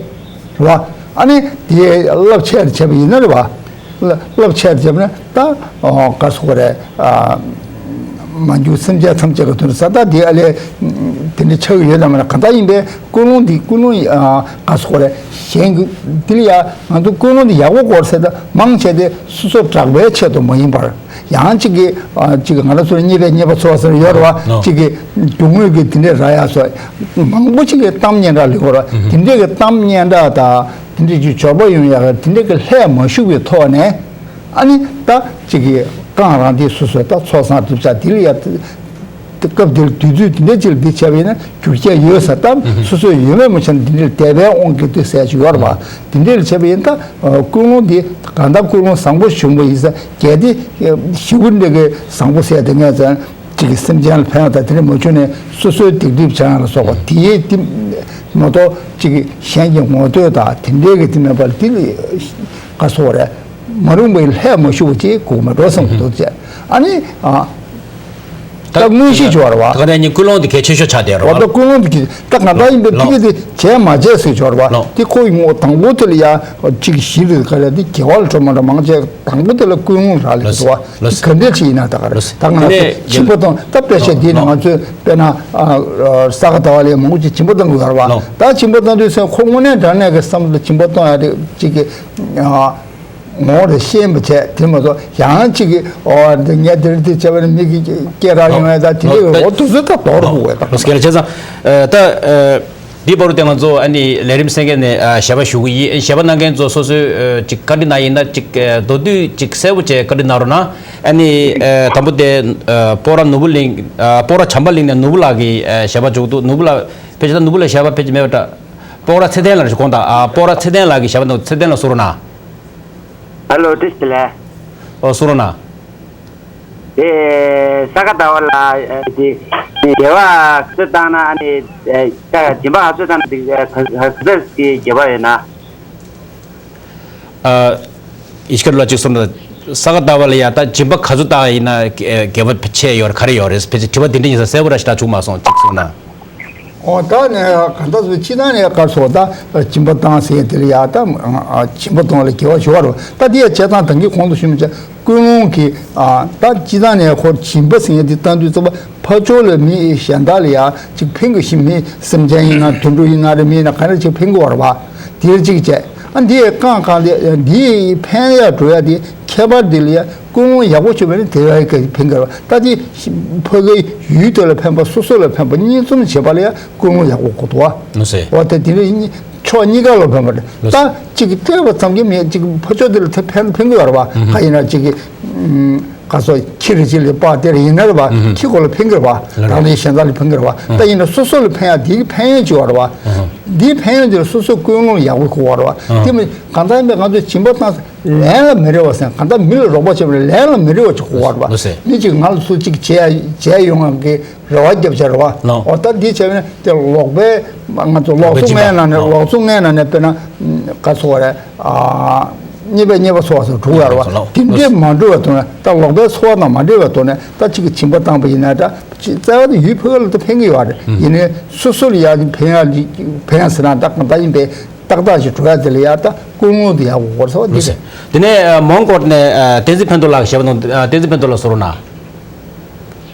བ། ཨ་ནི་དེ་རླབས་ཆེར་བྱས་པ་ཡིན་ན་རེད་བ། རླབས་ཆེར་བྱས་པ་ན་ད་ག་སོགས་རེད། མ་གྱུར་སེམས་ཅན་ཐམས་ཅད་ཀྱི་དོན་དུ་ས་ད་དེ་ཨ་ལས་དེ་འདྲ་ཆགས་ཀྱི་ཡོད་དམ་མ་རེད། གང་ལྟར་ཡིན་པས་ཀུན་སློང་འདི་ཀུན་སློང་ག་སོགས་རེད། གཞན་གྱི་དེ་ལ་ཡ་ང་ཚོ་ཀུན་སློང་འདི་ཡག་པོ་དགོས་ཟེར་ད་མང་ཆེ་དེ་སོ་སོ་དྲག་པོའི་ཆེད་དུ་མ་ཡིན་པར། ཡང་གཅིག་གིས་ཨ་གཅིག་གིས་ང་རང་ཚོ་ལ་རྙེད་པའི་རྙེད་པ་ཚོ་ཟེར་ཡོད་རེད་བ། ནོ། གཅིག་གིས་རྒྱུ་དངོས་ཀྱི་དེ་འདྲས་རག་ཡ་སོགས་མང་པོ་ཅིག་གིས་གཏམ་སྙན་གྲགས་ལེན་གྱི་ཡོད་རེད་བ། དེ་འདྲས་ཀྱི་གཏམ་སྙན་གྲགས་དང་དེ་འདྲས་ཀྱི་འབྱོར་པ་ཡོང་ཡ་གི་དེ་འདྲས་ཀྱི་ལྷད་མ་ཞུགས་པའི་ཐོག་ནས་ཨ་ནི་ད་གཅིག་གིས་རྐང་རང་དེ་སོ་སོའི་ད་ཚོགས་བསགས་སྒྲུབ་བྱ་དེ་ལ་ཡ། དེ་སྐབས་དེར་དུས་ཚོད་དེ་འདྲའི་ཅིག་ལ་འདི་བྱས་པ་ཡིན་ན་རྒྱུ་རྐྱེན་ཡོད་ས་ལྟར་སོ་སོས་ཡོད་མེད་མ་ཆ་ན་འདི་འདྲའི་དད་པའི་དབང་གིས་དུས་ཟེར་ཞིག་ཡོད་རེད་བ། དེ་འདྲའི་ལ་བྱས་པ་ཡིན་ད་ཀུན་སློང་འདི་གང་ལྟར་ཀུན་སློང་བཟང་པོ་བྱུང་བ་ཡིན་ས་གལ་ཏེ་ཞི་བ་འདི་གི་བཟང་པོ་ཟེར་དེ་ངས་ཙང་ཅིག་གི་སེམས་ཅན་ལ་ཕན་ཡ་ད་དེ་འདྲ་མ་བྱུང་ནས་སོ་སོའི་སྡིག་སྒྲིབ་བྱ་ཡ་ལ་སོགས་པ་དེའི་དེ་མ་གཏོགས་ཅིག་གི་གཞན་གྱི་ངོ་བསྟོད་དང་དེ་འདྲའི་གི་དེ་མེད་པར་དེ་ལ་ག་སོགས་རེད། མ་རུངས་པའི་ལྷད་མ་ཞུགས་པ་ཅིག་དགོས་མ་འགྲོ་བསམ་གི་འདུག་ཅེས་ཨ་ནི་ཨ། ད་དངོས་གཞི་སྦྱོར་བ། ད་ག་ནས་ཉིན་ཀུན་སློང་དེ་གལ་ཆེ་ཤོས་ཆགས་བསྡད་རོགས། འོ་ད་ཀུན་སློང་དེ་གི་ད་ང་ད་ཡིན་པའི་ལོ། ཕི་གི་དེ་བྱས་མ་བྱས་སུ་སྦྱོར་བ། ལོ། དེ་ཁོ་ཡི་ངོ་དང་པོ་དེ་ལ་ཡ་གཅིག་གཞི་རེད་ག་རེ་དེ་དགེ་བ་ལ་འགྲོ་མ་འགྲོ་མང་ཆེ་དང་པོ་དེ་ལ་ཀུན་སློང་རག་ལས་ལོ། འདུག་བ། ལོ། དེ་ག་འདྲས་ཅིག་ཡིན་ན་ད་ག་རེ་ལོ། ད་ང་དེ་ཚོ་ནས་སྦྱིན་པ་གཏོང་ད་དཔེ་ཆ་ལོ། འདི་ནས་ལོ། ང་ཚོས་དཔེར་ན་ས་ག་ཟླ་བ་ལ་ཡ་མང་པོ་ཅིག་སྦྱིན་པ་གཏོང་གི་ཡོད་རེད་བ། ལོ། ད་སྦྱིན་པ་གཏོང་དུས་ཚོད་ཁོ་དངོས་གནས་དྲང་གནས་ཀྱི་བསམ་བློ་སྦྱིན་པ་གཏོང་ཡ་དེ་གཅིག་གི་ངོ་རེ་ཤེས་པ་བྱས་དེ་མ་གཏོགས་ཡང་གཅིག་གིས་ཨོ་འདི་ངས་འདིར་འདི་བྱས་པ་ནི་མི་གི་སྐད་རག་ཡོང་ཡ་ད་དེ་འདྲའི་ཨོ་དུས་ཚོད་ད་དོར་དགོས་པ་ད། ལོ་སྐད་ཆ་ཚང་། ད་འདི་བར་དུ་ང་ཚོ་ཨ་ནི་ལས་རིམ་གསན་མཁན་ནས་ཞལ་པར་ཞུ་གི་ཡིན། ཞལ་པར་གནང་མཁན་ཚོ་སོ་སོའི་ཅིག་བཀའ་འདྲི་གནང་ཡིན་ན་ཅིག་མདོར་བསྡུས་ཅིག་གསལ་པོ་བྱས་བཀའ་འདྲི་གནང་རོགས་གནང་། ཨ་ནི་དང་པོ་དེ་སྤོག་ར་ནོར་བུ་གླིང་སྤོག་ར་བྱམས་པ་གླིང་ནས་ནོར་བུ་ལགས་ཀྱིས་ཞལ་པར་འཇོག་འདུག་ནོར་བུ་ལགས་ཕལ་ཆེར་ད་ནོར་བུ་ལགས་ཞལ་པར་ཕལ་ཆེར་མེད་པ་འདྲ། སྤོག་ར་ཚེ་བརྟན་ལགས་རེད་དགོངས་དག་ཨ་སྤོག་ར་ཚེ་བརྟན་ལགས་ཀྱིས་ཞལ་པར་འདུག་ཚེ་བརྟན་ལགས་གསུང་རོགས་གནང་། ཨ་ལོ་བཀྲ་ཤིས་བདེ་ལེགས། ཨོ་གསུང་རོགས་གནང་། དེ་ས་ག་ཟླ་བ་ལ་དེ་དགེ་བ་ག་ཚོད་བཏང་ན་ཨ་ནི་སྦྱིན་པ་ག་ཚོད་བཏང་ན་དེ་ག་ཚོད་ཀྱི་དགེ་བ་ཡོད་ན། ཨ་ཨིཤ་ཀར་ལ་གཅིག་གསུང་ན་ས་ག་ཟླ་བ་ལ་ཡ་ད་སྦྱིན་པ་ག་ཚོད་བཏང་ཡིན་ན་དགེ་བ་ཆེ་ཡོད་རེད་ག་རེ་ཡོད་རེད་ཕལ་ཆེར་དྲི་བ་དེ་འདྲ་ཡིན་ས་གསལ་པོ་ར་ཞིག་ད་བྱུང་མ་སོང་གཅིག་གསུང་ན། ཨོ་ད་ནས་གང་ལྟར་སུ་སྤྱི་བཏང་ནས་གར་སོགས་ད་སྦྱིན་པ་བཏང་ཟེར་དེ་ལ་ཡ་ད་སྦྱིན་པ་གཏོང་ལ་དགེ་བ་ཞུ་བ་རུ་ད་དེ་ཡ་བྱས་ཙང་ད་གིན་གོང་དུ་ཞུས་མི་བྱ་ཀུན་སློང་གི་ད་སྤྱི་བཏང་ནས་ཁོ་སྦྱིན་པ་ཟེར་ཡ་དེ་བཏང་དུས་ཙམ་པ་ཕར་ཕྱོགས་ལ་མི་གཞན་དག་ལ་ཡ་ཅིག་ཕན་གི་ཞིག་མི་སེམས་ཅན་ཡིན་ན་དུད་འགྲོ་ཡིན་ན་རེ་མི་ཡིན་ན་ག་རེ་ཅིག་ཕན་གི་བ་རུ་བ་དེ་ལ་ཅིག་བྱས་ཨ་འདི་ཡ་རྐང་གང་དེ་འདི་ཕན་ཡ་འགྲོ་ཡ་དེ་ཁྱད་པར་འདི་ལ་ཡ། ཀུན་སློང་ཡག་པོ་བྱུང་བ་ནི་དེ་བས་ཀྱི་ཕན་ཁེ་རེད་བ། ད་དེ་ཕ་གི་ཡུལ་དེ་ལ་ཕན་པ་སོ་སོ་ལ་ཕན་པ་གཉིས་འཛོམས་བྱེད་པ་ལ་ཡང་ཀུན་སློང་ཡག་པོ་དགོས་འདུག་བ། ལགས་སེ། འོ་དེ་དེ་ནི་ཕྱོགས་གཉིས་ཀ་ལ་ཕན་པ་རེད། ལགས་སེ། ད་གཅིག་གིས་སྤྲད་པ་ཙམ་གྱིས་མེད་གཅིག་ཕ་ཕྱོགས་དེ་ལ་ཐེ་ཕན་ཕན་གྱི་ཡོད་རེད་བ། ཧུམ་ཧུམ། ག་ཡིན་ན་གཅིག་གིས་ག་སོ་ཁྱི་རེ་གཅིག་ལ་སྤགས་དེ་རེ་ཡིན་ན་རེད་བ། ཧུམ་ཧུམ། ཁྱི་ཁོ་ལ་ཕན་གྱི་རེད་བ། ལགས་རེད། རང་ལས་གཞན་དག་ལ་ཕན་གྱི་རེད་བ། ཧུམ། ད་ཡིན་ན་སོ་སོ་ལ་ཕན་ཡག་དེ་གི་ཕན་ཡོན་གཅིག་ཡོད་རེད་བ། ཧུམ་ཧུམ། དེའི་ཕན་ཡོན་དེ་ལ་སོ་སོའི་ཀུན་སློང་ཡག་པོ་དགོས་པ་རེད་བ། ཧུམ། དེ་མིན་གང་ལྟར་ཡིན་པའི་ང་ཚོས་སྦྱིན་པ་བཏང་ལན་ལ་མི་རེ་བ་ཟེར་གང་ལྟར་མི་ལ་རོགས་པ་བྱེད་པ་ལ་ལན་ལ་མི་རེ་བ་ཅིག་དགོས་པ་རེད་བ། ལགས་སེ། མི་གཅིག་ང་ལ་སུ་གཅིག་བྱས་བྱས་ཡོང་ཡག་གི་རེ་བ་རྒྱབ་བྱ་རེད་བ། ལགས། འོ་ད་འདི་བྱས་པ་ན་དེ་ལོག་པའི་ང་ཚོ་ལོག་འཚོ་ལྔའི་ནང་ནས་ལོག་འཚོ་ལྔའི་ནང་ནས་དཔེར་ན་ག་ཚོ་བ་རེད། ཨ་རྙེད་པའི་རྙེད་པ་ཚོ་བ་ཚོ་གྲུབ་ཡོད་རེད་བ། ལགས། དེ་འདྲའི་མ་འགྲོ་བའི་ཐོག་ནས་ད་ལོག་པའི་འཚོ་བ་དང་མ་འབྲེལ་བའི་ཐོག་ནས་ད་གཅིག་གིས་སྦྱིན་པ་བཏང་པ་ཡིན་ན་འདྲ་རྩ་བ་ནས་ཡུལ་ཕ་གི་ལ་ད་ཕན་གྱི་ཡོད་རེད། ཡིན་ནའི་སོ་སོ་ལ་ཡག་ཕན་ཡག་ཕན་ཡག་ཟེར་ན་ད་གང་ལྟར་ཡིན་པའི། ཏག་ཏག་ཞིག་འགྲོ་ཡ་དེ་ལ་ཡ་ད་ཀུན་སློང་དེ་ཡག་པོ་དགོས་ས་བ་དེ་རེད། དེ་ནས་མོན་གྷོ་ནས་བསྟན་འཛིན་ཕན་ཐོགས་ལགས་ཞེས་པ་དང་བསྟན་འཛིན་ཕན་ཐོགས་ལགས་གསུང་རོགས་གནང་།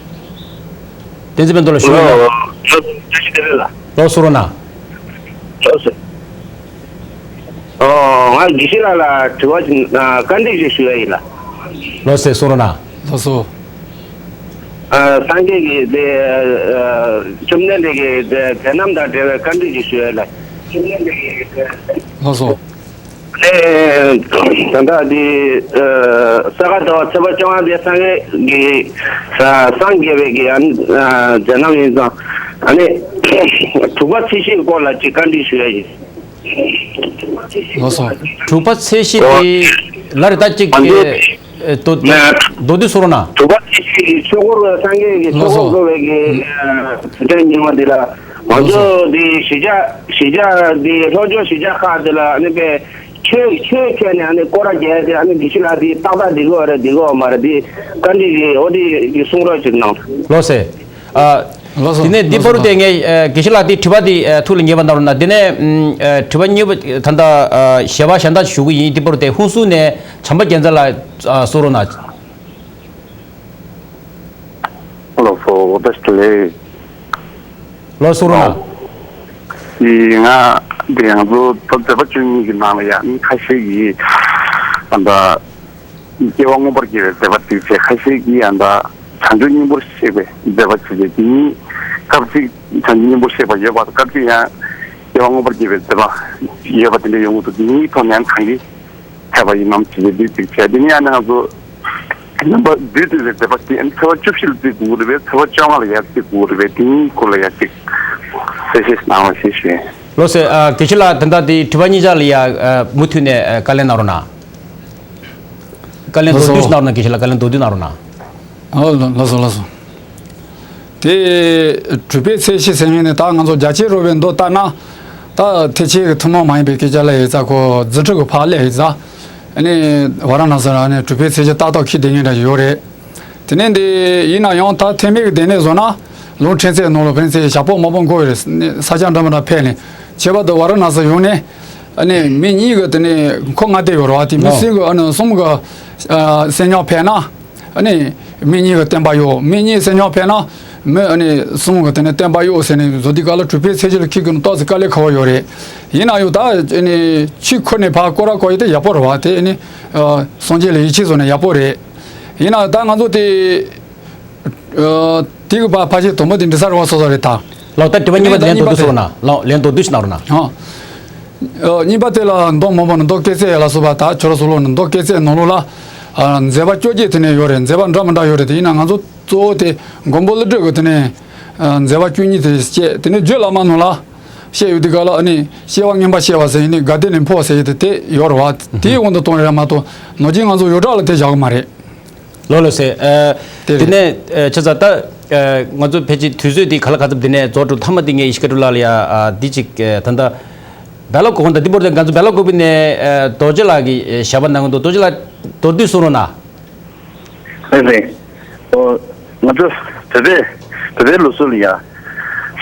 བསྟན་འཛིན་ཕན་ཐོགས་ལགས་ཞུ་ཡ། ལགས་སོ། བཀྲ་ཤིས་བདེ་ལེགས་ལགས། ལགས་གསུང་རོགས་གནང་། ལགས་སོ། ང་དགེ་བཤེས་ལགས་ལ་དྲི་བ་ཅིག་བཀའ་འདྲི་ཞིག་ཞུ་ཡ་ཡིན་ལགས། ལགས་སོ་གསུང་རོགས་གནང་། ལགས་སོ། ཨ། སངས་རྒྱས་ཀྱི་དེ་ཨ་བཅོམ་ལྡན་འདས་ཀྱི་དེ་མཛད་རྣམ་དང་འབྲེལ་བའི་བཀའ་འདྲི་ཞིག་ཞུ་ཡ་ལགས། ལགས་སོ། ཨེ། ད་ལྟ་དེ་ཨ་ས་ག་ཟླ་བ་ཚེས་པ་བཅོ་ལྔ་དེ་སངས་རྒྱས་ཀྱི་ཨ་སངས་རྒྱས་པའི་གི་ཨ་མཛད་རྣམ་ཡིན་ཙང་ཨ་ནི་དྲུག་པ་ཚེས་བཞིའི་སྐོར་ལ་ཅིག་བཀའ་འདྲི་ཞུ་ཡ་ཡིན། ལགས་སོ། དྲུག་པ་ཚེས་བཞི་དེ་ལ་རེ་ད་ཅིག་ཨ་ནི་ཨེ་མདོ་མདོ་མདོ་བསྡུས་གསུང་རོགས་གནང་། དྲུག་པ་ཚེས་བཞི་ཆོས་འཁོར་སངས་རྒྱས་ཀྱི་ཆོས་འཁོར་བསྐོར་བའི་གི་དུས་དྲན་ཉི་མ་འདི་ལ་ང་ཚོ་འདི་གཞིས་ཆགས་གཞིས་ཆགས་འདི་ལྷོ་ཕྱོགས་གཞིས་ཆགས་ཁག་འདི་ལ་ཨ་ནི་པའི་ཆོས་ཆོས་ཁྱེར་ནས་ཨ་ནི་སྐོར་ར་རྒྱག་ཡ་དེ་ཨ་ནི་དགེ་བཤེས་ལགས་འདི་ཏག་ཏག་འགྲིག་གི་ཡོད་རེད་འགྲིག་གི་ཡོད་མ་རེད་འདི་བཀའ་འདྲི་རེད། འོ་འདི་གསུང་རོགས་ཅིག་གནང་། ལགས་སེ། ཨ། ལགས་སོ། དེ་ནས་འདི་ལགས་སོ་བར་དུ་དེ་ངས་ཨ་དགེ་བཤེས་ལགས་དེ་དྲི་བ་དེ་ཨ་ཐུགས་ལ་ངེས་པ་གནང་རོགས་གནང་། དེ་ནས་ཨ་དྲི་བ་གཉིས་པ་ད་ལྟ་ཨ་ཞལ་པར་གཞན་དག་ཞུ་གི་ཡིན། འདི་བར་དུ་དེ་ཧུན་སུར་ནས་བྱམས་པ་རྒྱལ་མཚན་ལགས་ཨ་གསུང་རོགས་གནང་། ལགས་སོ། བཀྲ་ཤིས་བདེ་ལེགས། ལགས་སོ། གསུང་རོགས་གནང་། ཨ་ཡི་ང་འདི་ང་ཚོ་ད་མཛད་པ་བཅུ་གཉིས་ཀྱི་ནང་ལ་ཡང་མི་ཁ་ཤས་ཀྱིས་ཨ་ད་སྐྱེ་བ་མངོན་པར་རྒྱལ་བའི་མཛད་པ་གཅིག་བྱས། ཁ་ཤས་ཀྱིས་ཨ་ད་བྱང་ཆུབ་སྙིང་པོར་གཤེགས་པའི་མཛད་པ་གཅིག་བྱས། དེ་གཉིས་སྐབས་གཅིག་བྱང་ཆུབ་སྙིང་པོར་གཤེགས་པ་ཡོད་པ་དང་། སྐབས་གཅིག་ཡང་སྐྱེ་བ་མངོན་པར་རྒྱལ་བའི་མཛད་པ་ཡོད་པ་དེ་འདྲ་ཡོང་གི་འདུག་དེ་གཉིས་ཐོག་ནས་ཡང་གང་གིས་འཐད་པ་ཡིན་ནམ་ཞེས་པའི་འདི་གཅིག་བྱས། དེ་ནས་ཡང་ན་ང་ཚོ་རྣམ་པ་བསྡུས་བསྡུས་པའི་མཛད་པ་དེ་ཚེས་པ་བཅུ་བཞི་ལ་བརྩི་དགོས་རེད་པས། ཚེས་པ་བཅོ་ལྔ་ལ་ཡར་བརྩི་དགོས་རེད་པས། དེ་གཉིས་སྐོར་ལ་ཡར་གཅིག་གསལ་བཤད་གནང་རོགས་ཞེས་ཞུ། ལགས་སོ། ཨ་དགེ་བཤེས་ལགས་ད་ལྟ་དེ་དྲི་བ་གཉིས་ཆ་ལ་ཡ་ཨ་མུ་མཐུད་ནས་ཨ་བཀའ་ལན་གནང་རོགས་གནང་། བཀའ་ལན་མདོར་བསྡུས་ཤིག་གནང་རོགས་གནང་། དགེ་བཤེས་ལགས་བཀའ་ལན་མདོར་བསྡུས་གནང་རོགས་གནང་། ཨོ་ལགས་ལགས་སོ་ལགས་སོ། དེ་གྲུབ་པའི་ཚེས་བཞི་ཟེར་མཁན་ནི་ད་ང་ཚོ་རྒྱ་ཆེ་རོ་བའི་མདོ་ལྟར་ན། ད་ཐེག་ཆེན་གྱི་ཐུན་མོང་མ་ཡིན་པའི་སྐད་ཆ་ལ་ཡི་ཙ་ཁོ་རྫུ་འཕྲུལ་གྱི་ཕར་སླེབས་ཡི་ཙ། ཨ་ནི་ཝཱ་ར་ཎ་སི་ལ་ནི་གྲུབ་པའི་ཚེས་བཞི་ཏག་ཏག་འཁེལ་བསྡད་མཁན་འདྲ་ཞིག་ཡོད་རེད། དེ་ནས་འདི་ཡིན་ན་ཡང་ད་ཐེག་དམན་གྱི་སྡེ་སྣོད་བཟོ་ན་ལུང་ཕྲན་ཚེགས་ནང་ལ་ཕན་ཚེ་ཞག་པོ་མང་པོ་འགོར་ཡོད་རེད། ས་ཆ་འདྲ་མི་འདྲ་ཕེབས་ནས་ཁྱད་པར་དུ་ཝཱ་ར་ཎ་སི་ཡོང་ནས་ཨ་ནི་མི་གཉིས་ཀྱི་དེ་ནས་ཁོ་ལྔ་སྡེ་ཡོད་རེད་བ། དེ་མི་ཨོ་གསུམ་གྱི་ཨ་ནི་གསུམ་གྱི་ཨ་སེམས་མྱོང་ཕན་ན། ཨ་ནི་མི་གཉིས་ཀྱི་བསྟན་པ་གཡོ། མི་གཉིས་སེམས་མྱོང་ཕན་ན་མི་ཨ་ནི་གསུམ་གྱི་དེ་ནི་བསྟན་པ་གཡོ་ཟེར་ནས་བཟོ་དུས་སྐབས་ལ་གྲུབ་པའི་ཚེས་བཞི་ལ་འཁེལ་དགོས་ན་ཏོག་ཙམ་དཀའ་ལས་ཁག་པོ་ཡོད་རེད། ཡིན་ན་ཡང་ད་ཨ་ནི་ཆོས་ཁུར་ནས་ཕར་སྐོར་ར་སྐོར་ཡོད་དེ་ཡག་པོ་རེད་བ། དེ་ཨ་ནི་ཨ་སངས་རྒྱས་ལ་ཡིད་ཆེས་བཟོ་ནས་ཡག་པོ་རེད། ཡིན་ན་ད་ང་ཚོ་དེ་ཨ་དེ་གི་ཕ་ཕ་ཤེས་དུམ་བུ་དེ་འདྲི་ས་རེད་བ། སོ་སོ་རེད་ད། ལགས་ད་དྲི་བ་གཉིས་པ་དེ་ལན་མདོར་བསྡུས་ཤིག་གནང་། ལགས་ལན་མདོར་བསྡུས་ཤིག་གནང་རོགས་གནང་། ཨ། ཨ་གཉིས་པ་དེ་ལ་མདོ་སྨྲ་བ་ནི་མདོ་སྐྱེས་ཚེས་ལ་སོགས་པ་ད་ཁྱོད་ར་སོགས་ལོ་ནི་མདོ་སྐྱེས་ཚེས་ནང་ལོགས་ལ་ཨ་མཛད་པ་བཅོ་བརྒྱད་དེ་ནས་ཡོད་རེད། མཛད་པ་འདྲ་མི་འདྲ་ཡོད་རེད། དེ་ཡིན་ན་ང་ཚོ་གཙོ་བོ་དེ་མགོན་པོ་ཀླུ་སྒྲུབ་ཀྱི་དེ་ནས་ཨ་མཛད་པ་བཅུ་གཉིས་དེ་བཤད། དེ་ནས་རྒྱུད་བླ་མ་ནང་ལ་བཤད་ཡོད་དུས་སྐབས་ལ་ཨ་ནི་སྐྱེ་བ་མངོན་པར་ཤེས་པ་ཟེར་ཡིན་ནི་དགའ་ལྡན་ནས་འཕོ་ཟེར་ཡོད་དེ་དེ་ཡོད་རེད་བ། དེའི་དབང་དུ་གཏོང་རེད་མ་གཏོགས་ནོར་གྱིས་ང་ཚོ་ཡོངས་གྲགས་ལ་དེ་བཞག་གི་མ་རེད། ལགས་ལགས་སེ། ཨ་དེ་དེ་རེད། ནས་ཨ་ཆ་ཚང་ད་ཨ་ང་ཚོ་ཕལ་ཆེར་དུས་ཚོད་འདི་ག་ལ་ག་ཚོད་འདི་ནས་རྫོགས་འགྲོ། མཐའ་མ་འདི་ངས་ཡེ་ཤེས་མཁས་གྲུབ་ལགས་ལ་ཡ་ཨ་འདི་ཅིག་ཨ་ད་ལྟ་བལ་ལ་གོ་གོང་དང་འདི་བོར་དང་ང་ཚོ་བལ་ལ་གོ་བི་ནས་ཨ་རྡོ་རྗེ་ལགས་ཀྱི་ཨ་ཞལ་པར་གནང་གི་འདུག་རྡོ་རྗེ་ལགས་མདོར་བསྡུས་གསུང་རོགས་གནང་། ལགས་སེ། ཨོ་ང་ཚོ་བོད་པའི་བོད་པའི་ལུགས་སྲོལ་ལ་ཡ་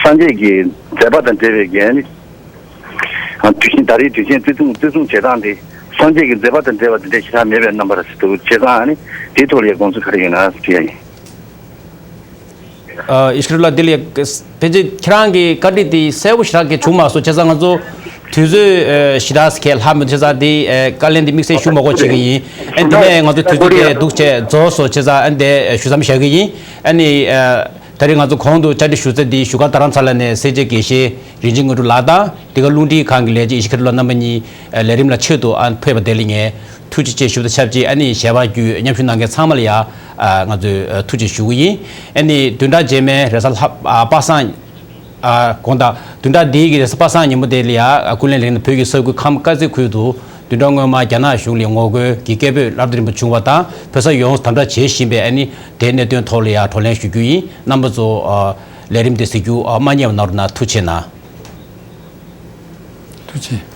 སངས་རྒྱས་ཀྱི་མཛད་པ་དང་འབྲེལ་བའི་འགན་ནི། དུས་ཆེན་ད་རེས་དུས་ཆེན་བརྩི་སྲུང་བརྩི་སྲུང་བྱེད་སྟངས་དེ་སངས་རྒྱས་ཀྱི་མཛད་པ་དང་འབྲེལ་བ་དེ་འདྲ་ཞེ་དྲག་མེད་པའི་རྣམ་པ་རེད་འདུག་བྱས་ཙང་ཨ་ནི་དེའི་ཐོག་ལ་དགོངས་ཚུལ་ག་རེ་ཡོད་ན་དྲི་ཡ་ཡིན། ཨ་ཡེ་ཤེས་མཁས་གྲུབ་ལགས་འདི་ལ་ཕལ་ཆེར་ཁྱེད་རང་གི་བཀའ་འདྲི་དེ་གསལ་པོ་ཞེ་དྲག་གི་བྱུང་མ་སོང་། བྱས་ཙང་ང་ཚོ་དུས་ཚོད་ཨ་ཞེ་དྲག་གས་ལྷག་མི་འདུག་བྱས་ཙང་འདི་ཨ་བཀའ་ལན་འདི་དམིགས་བསལ་ཞུ་མ་དགོས་བྱེད་ཀྱི་ཡིན། ཨ་ནི་དེ་ནས་ང་ཚོ་དུས་ཚོད་དེ་འདུག་བྱས་རྫོགས་སོང་། བྱས་ཙང་ཨ་ནི་དེ་ཞུ་མཚམས་བཞག་གི་ཡིན། ཨ་ནི་ཨ། ད་རེས་ང་ཚོ་གོང་དུ་བཅར་འདྲི་ཞུ་ཚེ་འདི་བཞུགས་སྒར་རྡ་རམ་ས་ལ་ནས་སེར་བྱེས་དགེ་བཤེས་རིན་ཆེན་དངོས་གྲུབ་ལགས་དང་དེ་ག་རླུང་འཕྲིན་ཁང་གི་ལས་བྱེད་ཡེ་ཤེས་མཁས་གྲུབ་ལགས་རྣམ་པ་གཉིས་ལས་རིམ་ལ་ཆེད་དུ་ཨ་ཕེབས་པ་དེ་ལ་ངས་ཐུགས་རྗེ་ཆེ་ཞུ་དང་ཆབས་ཅིག་ཨ་ནི་ཞལ་པར་བརྒྱུད་མཉམ་ཞུགས་གནང་མཁན་ཚང་མ་ལ་ཡ་ང་ཚོས་ཐུགས་རྗེ་ཞུ་གི་ཡིན། ཨ་ནི་བདུན་ཕྲག་རྗེས་མའི་རེས་གཟའ་ལྷག་པ་སངས། ཨ་དགོངས་དག་བདུན་ཕྲག་འདིའི་གི་རེས་གཟའ་པ་སངས་ཉིན་མོ་དེ་ལ་ཡ་ཀུན་གླེང་ལས་རིམ་བོད་ཀྱི་ས་ཁུལ་ཁམས་དཀར་མཛེས་ཁུལ་དུ་བདུན་ཕྲག་སྔོན་མ་རྒྱ་ནག་གཞུང་ལ་ངོ་རྒོལ་གྱི་སྐད་འབོད་སླར་གསོ་རིམ་པ་བྱུང་བ་དང་བོད་ས་ཡོངས་སུ་དམ་དྲག་བྱེད་བཞིན་པའི་ཨ་ནི་དེའི་གནད་དོན་ཐོག་ལ་ཡ་བགྲོ་གླེང་ཞུ་རྒྱུ་ཡིན། རྣམ་པ་ཚོ་ཨ་ལས་རིམ་དེ་གཟིགས་རྒྱུ་ཨ་མ་བསྙེལ་བ་གནང་རོགས་གནང་། ཐུགས་རྗེ་གནང་། ཐུགས་རྗེ།